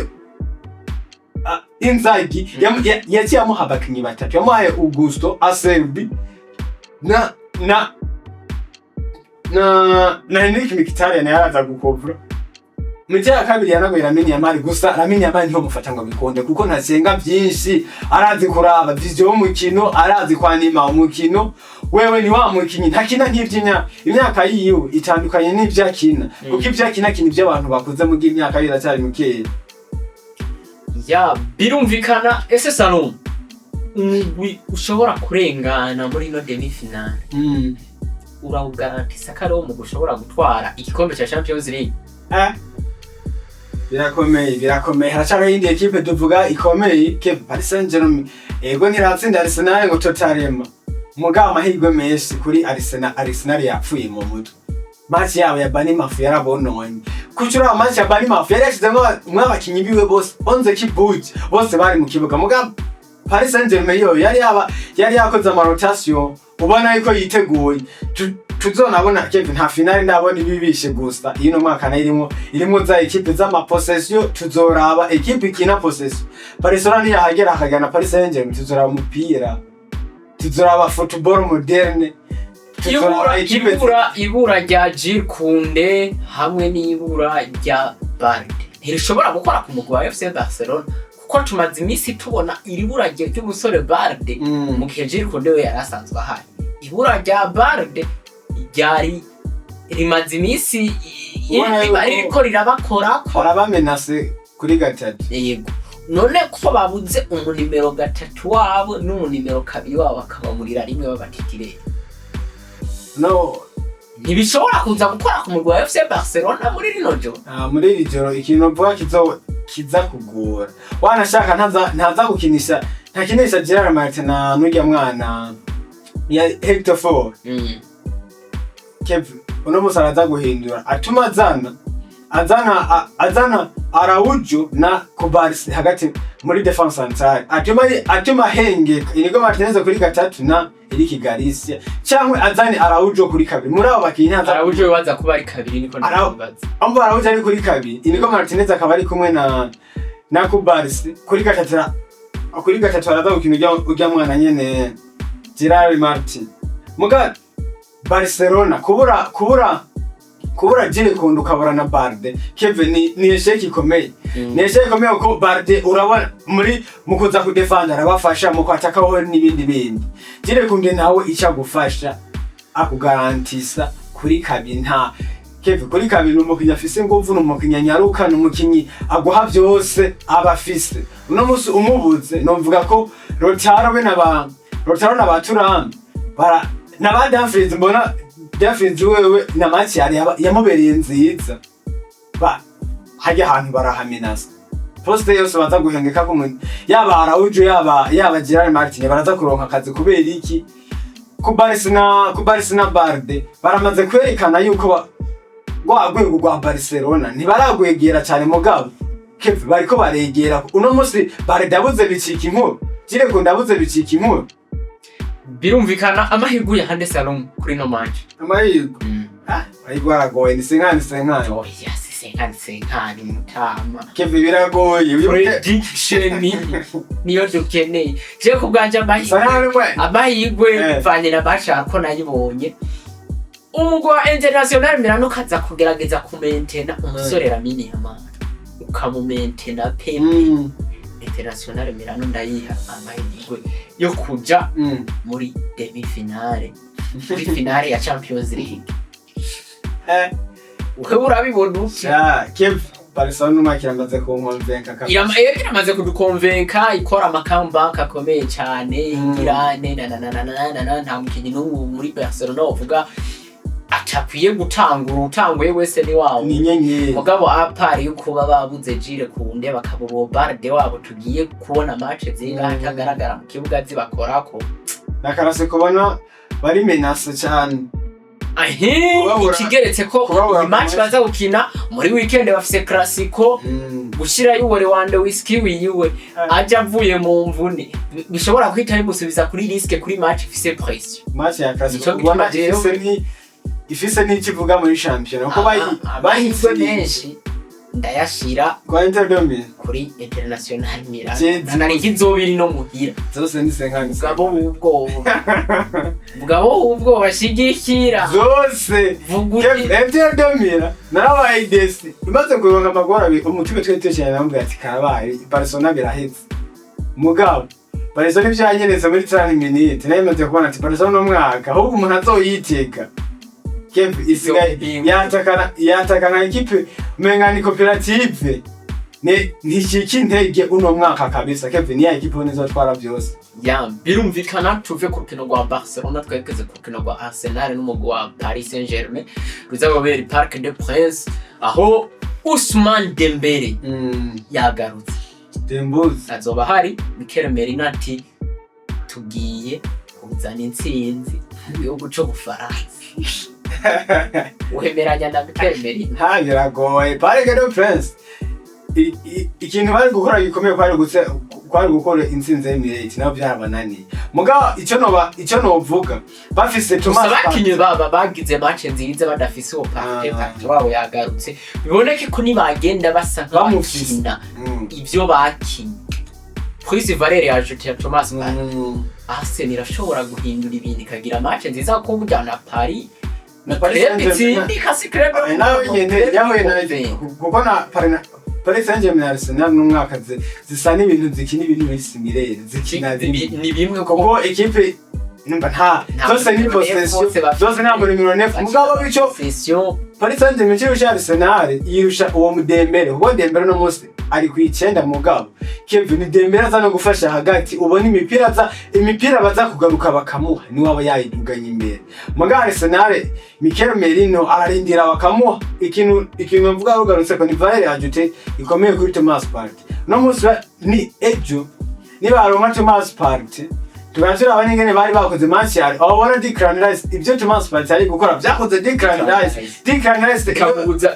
Inzaghi yaciye amuha abakinyi batatu: yamuhaye Augusto, Acerbi na Henrik Mkhitaryan yaraza gukovura. Mu cya kabiri yanagoye Lamine Yamal. Gusa Lamine Yamal ntibamufata ngo bikunde, kuko ntasenga byinshi, arazi kuraba vision y'umukino, arazi kwanima umukino. Wewe ni wa mukinyi ntakina nk'ivy'inya imyaka yiwe itandukanye n'ivyo akina, kuko ivyo akina akina ivy'abantu bakuze, mu imyaka yiwe iracyari mikeya. Ya, birumvikana. Ese Salom, umugwi ushobora kurengana muri ino demi finale urawugarantisa ko ari wo mugwi ushobora gutwara igikombe cya Champions League? Eh. Birakomeye, birakomeye. Haracariho iyindi ekipe tuvuga ikomeye ke, Paris Saint-Germain. Ego, ntiratsinda Arsenal ngo totarema, mugabo amahirwe menshi kuri Arsenal. Arsenal yapfuye mu mutwe. Match yabo ya Bournemouth yarabononye. Kuki uriya match ya Bournemouth yari yashizemwo abakinyi biwe bose, onze kibuji bose bari mu kibuga, mugabo Paris Saint-Germain yo yari yakoze ama rotation, ubona yuko yiteguye. Tuzonabona Kevin, nta finale ndabona ibibishe gusa. Ino mwaka nayo irimwo za ekipe z'ama possession. Tuzoraba ekipe ikina possession. Barcelona niyahagera akagana Paris Saint-Germain, tuzoraba umupira, tuzoraba football moderne, tuzoraba Ibura ekipe ibura rya Jules Koundé hamwe n'ibura rya Balde ntirishobora gukora ku mugwi wa FC Barcelona, kuko tumaze iminsi tubona iri bura ry'umusore Balde mu gihe Jules Koundé we yari asanzwe ahari. Ibura rya Balde ryari rimaze iminsi Ubona yuko ririko rirabakorako. Barabamenase kuri gatatu. Yego, none ko babuze umunimero gatatu wabo n'umunimero kabiri wabo, bakabamurira rimwe babatitire, no ntibishobora kuza gukora ku mugwi wa FC Barcelona muri rino joro? Ah, muri iri joro ikintu mvuga kiza kugora, wanashaka ntaza gukinisha, ntakinisha Gerard Martin na n'urya mwana ya Hector Fort. Kevin, uno musi araza guhindura, atuma azana Araujo na Cubarsi hagati muri défense centrale, atuma hengeka Inigo Martinez kuri gatatu na Eric Garcia, cyangwa azane Araujo kuri kabiri muri abo bakinyi ntaza. Araujo bibaza kuba ari kabiri, niko ndabibaza. Amva Araujo ari kuri kabiri, Inigo Martinez akaba ari kumwe na Cubarsi kuri gatatu. Kuri gatatu araza gukina urya mwana nyene Gerard Martin. Muga Barcelona kubura Jules Koundé, ukabura na Balde, Kevin, ni échec ikomeye. Ni échec ikomeye, kuko Balde urabona muri mu kuza kudefanda arabafasha, mu kwataka ho n'ibindi bindi. Jules Koundé nawe icyo agufasha, akugarantisa kuri kabiri. Nta Kevin, kuri kabiri ni umukinyi afise inguvu, ni umukinyi anyaruka, ni umukinyi aguha byose aba afise. Uno musi umubuze, novuga ko Lautaro be na ba Lautaro na ba Thuram bara na ba Dumfries, mbona Dumfries wewe na match yari yamubereye nziza, ba hajya ahantu barahamenasa. Poste yose baza guhengeka ko yaba Araujo, yaba Gerard Martin baraza kuronka akazi. Kubera iki? Ku Barca na Balde baramaze kwerekana yuko rwa rwego rwa Barcelona ntibaragwegera cyane, mugabo Kevin bariko baregera. Uno munsi Balde yabuze bicika inkuru, Kireko ndabuze bicika inkuru. Birumvikana, amahirwe ya hande Salom kuri no match? Amahirwe, amahirwe aragoye, ni 50-50. Oya, si 50-50, mutama. Kevin, biragoye. Prediction niyo dukeneye. Je ku bwanje amahirwe Sanarwe. amahirwe bivanye na match ko nayibonye, umugwi wa International Milano kaza kugerageza kumentena umusore Lamine Yamal, ukamumentena pe. International Milano ndayiha amahirwe yo kuja muri demi finale, muri finale ya Champions League. Wewe urabibona utya? Sha, Kev, Barcelona umwaka iramaze kunkonvenka kabisa. Iramaze kudukonvenka, ikora ama comeback akomeye cyane. Igirane na na na na na na na nta mukinnyi n'ubu muri Barcelona uvuga atakwiye gutangura, utanguye wese ni wawo. Ni inyenyeri. Mugabo à part yo kuba babuze Jules Koundé, bakaba uwo Balde wabo tugiye kubona match zingahe atagaragara mu kibuga zibakorako. Nakarase kubona bari menacé cyane. Ahe, ikigeretse ko kubabura iyi match baza gukina muri weekend bafise Clasico, gushirayo uwo Lewandowski wiwe aje avuye mu mvune bishobora guhita bimusubiza kuri risque kuri match ifise pression. Match ya Clasico Nico ubona gituma jewe- ifise n'ikivuga muri shampiyona kuko Amahirwe menshi ndayashira kwa Inter de Milan. kuri International Milan. Jenzi. Nari nk'izobiri no muhira. Zose ni 50. Mugabo w'ubwoba, mugabo w'ubwoba, shigikira. Zose. Vuga uti Inter de Milan narabaye déçu imaze kuronka amagora abiri, umutima twari tucyane namubwira ati karabaye, Barcelona biraheze. Mugabo Barcelona ivyo yanyeretse muri 30 minutes nayo imaze kubona ati Barcelona umwaka ahubwo umuntu azoyitega. Kev isigaye yatakana ekipe umenga ni koperative, ni nticika intege uno mwaka kabisa. Kev ni ya ekipe nizotwara byose. Ya, birumvikana. Tuve ku rukino rwa Barcelona twerekeze ku rukino rwa Arsenal n'umugwi wa Paris Saint-Germain ruzababera i Parc des Princes, aho Ousmane Dembele yagarutse. Dembuzi. Azoba hari Mikel Merino ati tugiye kuzana intsinzi mu gihugu c'Ubufaransa. Wemeranya na Mikel Merino? Ha, biragoye. Parc des Princes ikintu bari gukora gikomeye kwari gukora intsinzi y'Emirates, nabo byarabananiye. Mugabo icyo novuga bafise Gusa Thomas bakinye baba bagize match nziza badafise uwo Partey. Partey wabo yagarutse, biboneke ko nibagenda basa Bamufise. nk'abakina ivyo bakinye plus valeur ajoutée ya Thomas Partey, Arsenal irashobora guhindura ibintu ikagira match nziza, kuko burya na Paris Na Paris club Saint-Germain- itsindika, si club Nawe nyene yahuye na kuko na Paris Saint-Germain na Arsenal n'umwaka zisa n'ibintu zikina ibintu biri similaire, zikina bimwe. Ni bimwe kuko Kuko ekipe numva nta Nta zose ni nimero possession, bose bafite. zose ntabwo nimero 9, mugabo bico possession. Paris Saint-Germain kirusha Arsenal yirusha uwo Mudembele, kuko Dembele no munsi ari ku 9. Mugabo Kevin, Dembele aza no gufasha hagati, ubona imipira aza, imipira baza kugaruka bakamuha, niwe aba yayiduganye imbere. Mugabo Arsenal, Mikel Merino ararindira bakamuha. Ikintu mvuga rugarutse ko ni valeur ajoutée ikomeye kuri Thomas Partey no munsi ni ejo nibaronka Thomas Partey, tukaba turaba n'ingene bari bakoze match yari aho ubona Declan Rice, ibyo Thomas Partey ari gukora byakoze Declan Rice. Declan Rice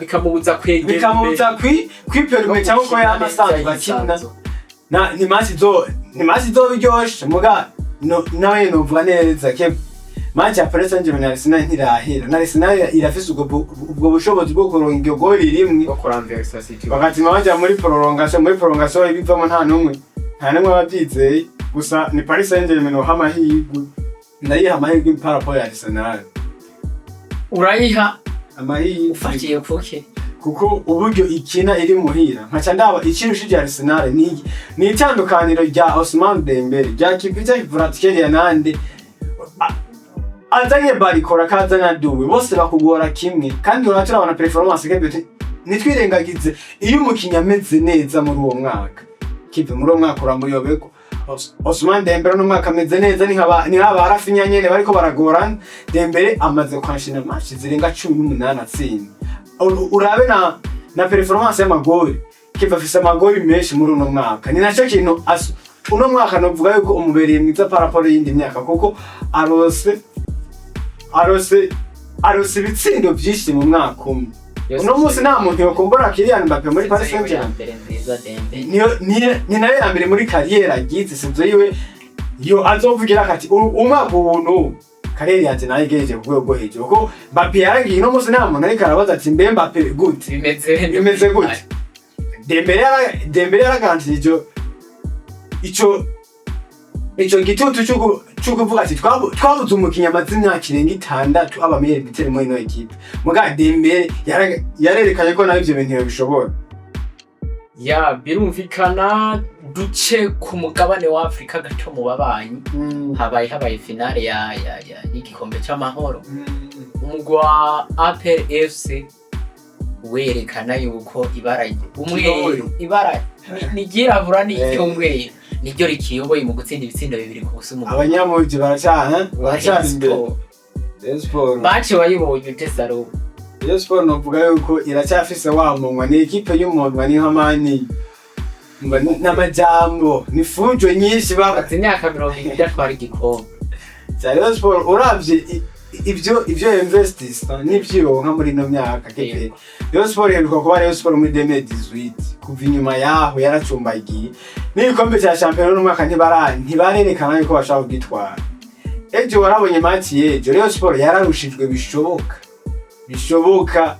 Bikamubuza kwegera bikamubuza kwiperumeta cyangwa uko yama asanzwe akina. Na ni match izo biryoshe, muga no nawe novuga neza ke match ya Paris Saint-Germain na Arsenal ntirahera, na Arsenal irafise ubwo bushobozi bwo kuronka iryo goli rimwe bwo kuramversa City. Bagatima bajya muri prolongation ibivamo nta n'umwe aba abyizeye. Gusa ni Paris Saint-Germain noha amahirwe, ndayiha amahirwe par rapport ya Arsenal. Urayiha? Amahirwe. Ufatiye kuke? Kuko uburyo ikina iri muhira, nkaca ndaba ikirushije Arsenal ni itandukaniro rya Ousmane Dembele, rya Kvicha Kvaratskhelia nande azanye Barcola kazana Doué, bose bakugora kimwe. Kandi uraba turabona performance kebe, nitwirengagize iyo umukinnyi ameze neza muri uwo mwaka. Kipe muri uwo mwaka uramuyobeko. Ousmane Dembele no mwaka ameze neza, ni nk'aba Raphinha nyene bariko baragorana. Dembele amaze kwanshina match zirenga 18 atsinda. Urabe na performance y'amagori. Keva afise amagori menshi muri uno mwaka. Ni naco kintu uno mwaka novuga yuko umubereye mwiza par rapport y'indi myaka, kuko arose ibitsindo vyinshi mu mwaka umwe. Uno munsi nta muntu yokumbura Kylian Mbappe muri Paris Saint-Germain. Mbere nziza Dembele. Niyo ni nayo ya mbere muri carrière agize, sivyo yiwe yo azovugira ati umwaka ubuntu carrière yanje nayigejeje ku rwego rwo hejuru, kuko Mbappe yaragiye. Uno munsi nta muntu ariko arabaza ati: "Mbe Mbappe gute?" Bimeze Bimeze gute? Dembele yaraganije ico gitutu cyo kuvuga ati twabuze umukinnyi amaze imyaka irenga 6 aba meilleur buteur muri ino équipe. Muga Dembele yarerekanye ko nawe ivyo bintu yabishobora. Ya, birumvikana. Duce ku mugabane wa Afurika gato mu babanyi. Habaye finale ya y'igikombe c'amahoro. Umugwi wa APR FC werekana yuko ibara umweru, ibara ni ryirabura, ni iry'umweru, niryo rikiyoboye mu gutsinda ibitsindo 2-0 umugwi Abanyamuji baracari imbere. Rayon Sport. Match wayibonye ute, Saro? Rayon Sport novuga yuko iracyafise wa munwa, ni équipe y'umunwa, ni nk'amani n'amajambo, ni fujo nyinshi ba Maze imyaka 20 idatwara igikombe. Za Rayon Sport, uravye ivyo investisa n'ivyo ironka muri ino myaka keke, Rayon Sport iheruka kuba Rayon Sport muri 2018. Kuva inyuma yaho yaracumbagiye n'igikombe cya shampiyona n'umwaka ntibarerekana yuko bashaka kugitwara. Ejo warabonye match y'ejo, Rayon Sport yararushijwe bishoboka bishoboka.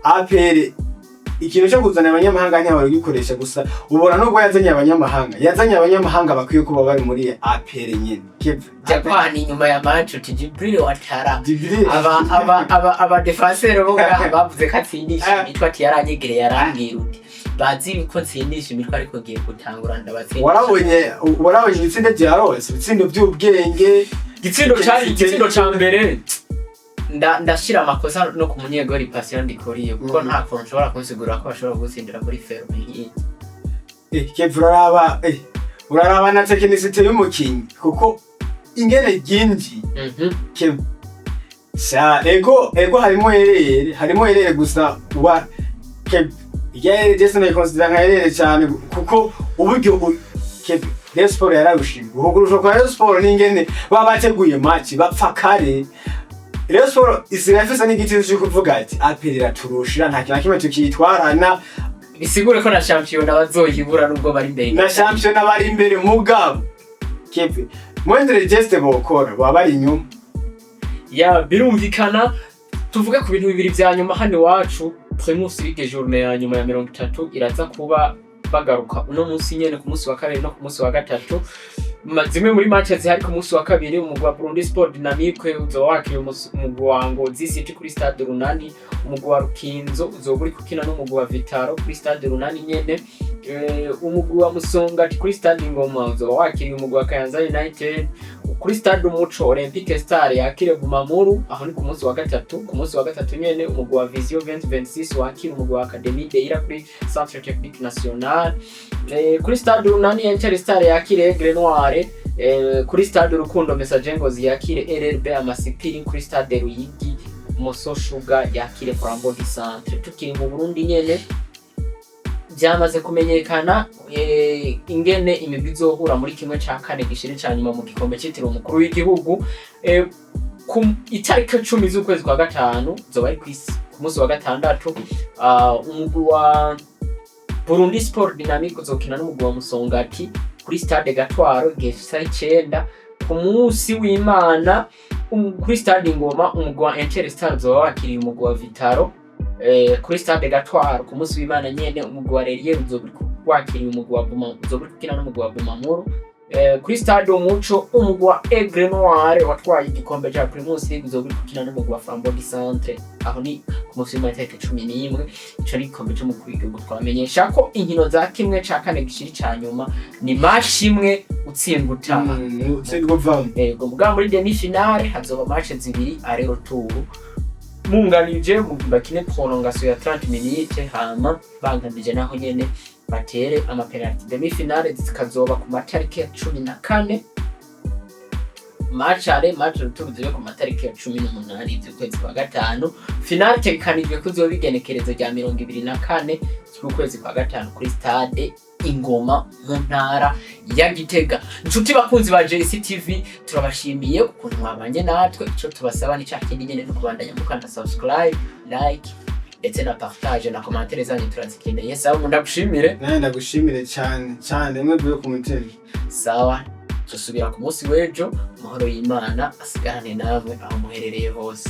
APR ikintu cyo kuzana abanyamahanga ntiyabari gikoresha gusa, ubona nubwo yazanye abanyamahanga, yazanye abanyamahanga bakwiye kuba bari muri APR nyene. Kevin. Japan inyuma ya match uti Djibril Ouattara Djibril. Aba défenseur bo ngaha bavuze ko atsindisha imitwe, ati yaranyegereye arambwira uti bazi ko ntsindisha imitwe, ariko ngiye gutangura ndabatsinda. Warabonye ibitsindo byarose, ibitsindo by'ubwenge. Igitsindo cari igitsindo ca mbere, ndashira amakosa no ku munyegori Patient Ndikuriyo, kuko nta kuntu nshobora kunsigurira ko bashobora gutsindira muri ferme nk'iyi. Kevin, uraraba na technicité y'umukinyi, kuko ingene ryinjiye. Kevin sha, ego harimo erreur gusa wa Kevin, irya erreur je sinayikonsidera nka erreur cyane, kuko uburyo Kevin, Rayon Sport yararushijwe. Ukugurushwa kwa Rayon Sport n'ingene baba bateguye match bapfa kare. Rayon Sport isigaye ifise n'igiti cyo kuvuga ati APR iraturushira, nta kintu na kimwe tukiyitwarana. Bisigure ko na shampiyona bazoyibura nubwo bari imbere. Na shampiyona bari imbere, mugabo Kevin, moindre geste bokora baba bari inyuma. Ya, birumvikana. Tuvuge ku bintu bibiri vya nyuma hano iwacu. Primus League, journée ya nyuma ya 30 iraza kuba bagaruka uno munsi nyene, ku munsi wa kabiri no ku munsi wa gatatu. Zimwe muri match zihari ku munsi wa kabiri, umugwi wa Burundi Sport Dynamique uzoba wakiriye umugwi wa Ngozi City kuri Stade Runani. Umugwi wa Rukinzo uzoba uri gukina n'umugwi wa Vitaro kuri Stade Runani nyene. Umugwi wa Musongati kuri Stade Ngoma uzoba wakiriye umugwi wa Kayanza United. Kuri Stade Umuco, Olympique Star yakire Bumamuru. Aho ni ku munsi wa gatatu. Ku munsi wa gatatu nyene, umugwi wa Vision 2026 wakira umugwi wa Académie Deira kuri Centre Technique National. Kuri Stade Runani, Inter Star yakire Aigle Noir. Kuri Stade Urukundo, Messager Ngozi yakire RRB Amasipiri. Kuri Stade Ruyigi, Moso Sugar yakire Flambeau du Centre. Tukiri mu Burundi nyene, byamaze kumenyekana ingene imigwi izohura muri kimwe ca kane gishire ca nyuma mu gikombe citiriwe umukuru w'igihugu. Ku itariki 10 z'ukwezi kwa gatanu, zoba ari ku munsi wa gatandatu, umugwi wa Burundi Sport Dynamique uzokina n'umugwi wa Musongati kuri Stade Gatwaro igihe c'isaha 9. Ku munsi w'Imana, kuri Stade Ngoma, umugwi wa Inter Star uzoba wakiriye umugwi wa Vitaro. Kuri Stade Gatwaro ku munsi w'Imana nyene, umugwi wa Relier uzoba uriko wakiriye umugwi wa Buma, uzoba uriko ukina n'umugwi wa Bumamuru. Kuri Stade Umuco, umugwi wa Aigle Noir watwaye igikombe ca Primus League uzoba uriko ukina n'umugwi wa Flambeau du Centre. Aho ni ku munsi w'Imana itariki 11. Ico ni igikombe c'umukuru w'igihugu. Twamenyesha ko inkino za kimwe ca kane gishiri ca nyuma ni match imwe, utsindwa utaha. Utsindwa uvamo. Yego, mugabo muri demi finale hazoba match zibiri aller retour, munganije bakine prolongation ya 30 minutes, hama banganije naho nyene batere ama penalty. Demi finale zikazoba ku matariki ya 14. Match aller, match retour zibe ku matariki ya 18 z'ukwezi kwa gatanu. Finale itegekanijwe ko izoba igenekerezo rya 24 z'ukwezi kwa gatanu kuri stade Ingoma mu ntara ya Gitega. Inshuti bakunzi ba JCTV, turabashimiye ukuntu mwabanye natwe. Ico tubasaba ni cya kindi nyene, no kubandanya mukanda subscribe, like ndetse na partage, na commentaire zanyu turazikeneye. Sawa, ndagushimire. Nawe ndagushimire cyane cyane, mwe mvuye ku mutima. Sawa, dusubira ku munsi w'ejo. Amahoro y'Imana asigarane namwe aho muherereye hose.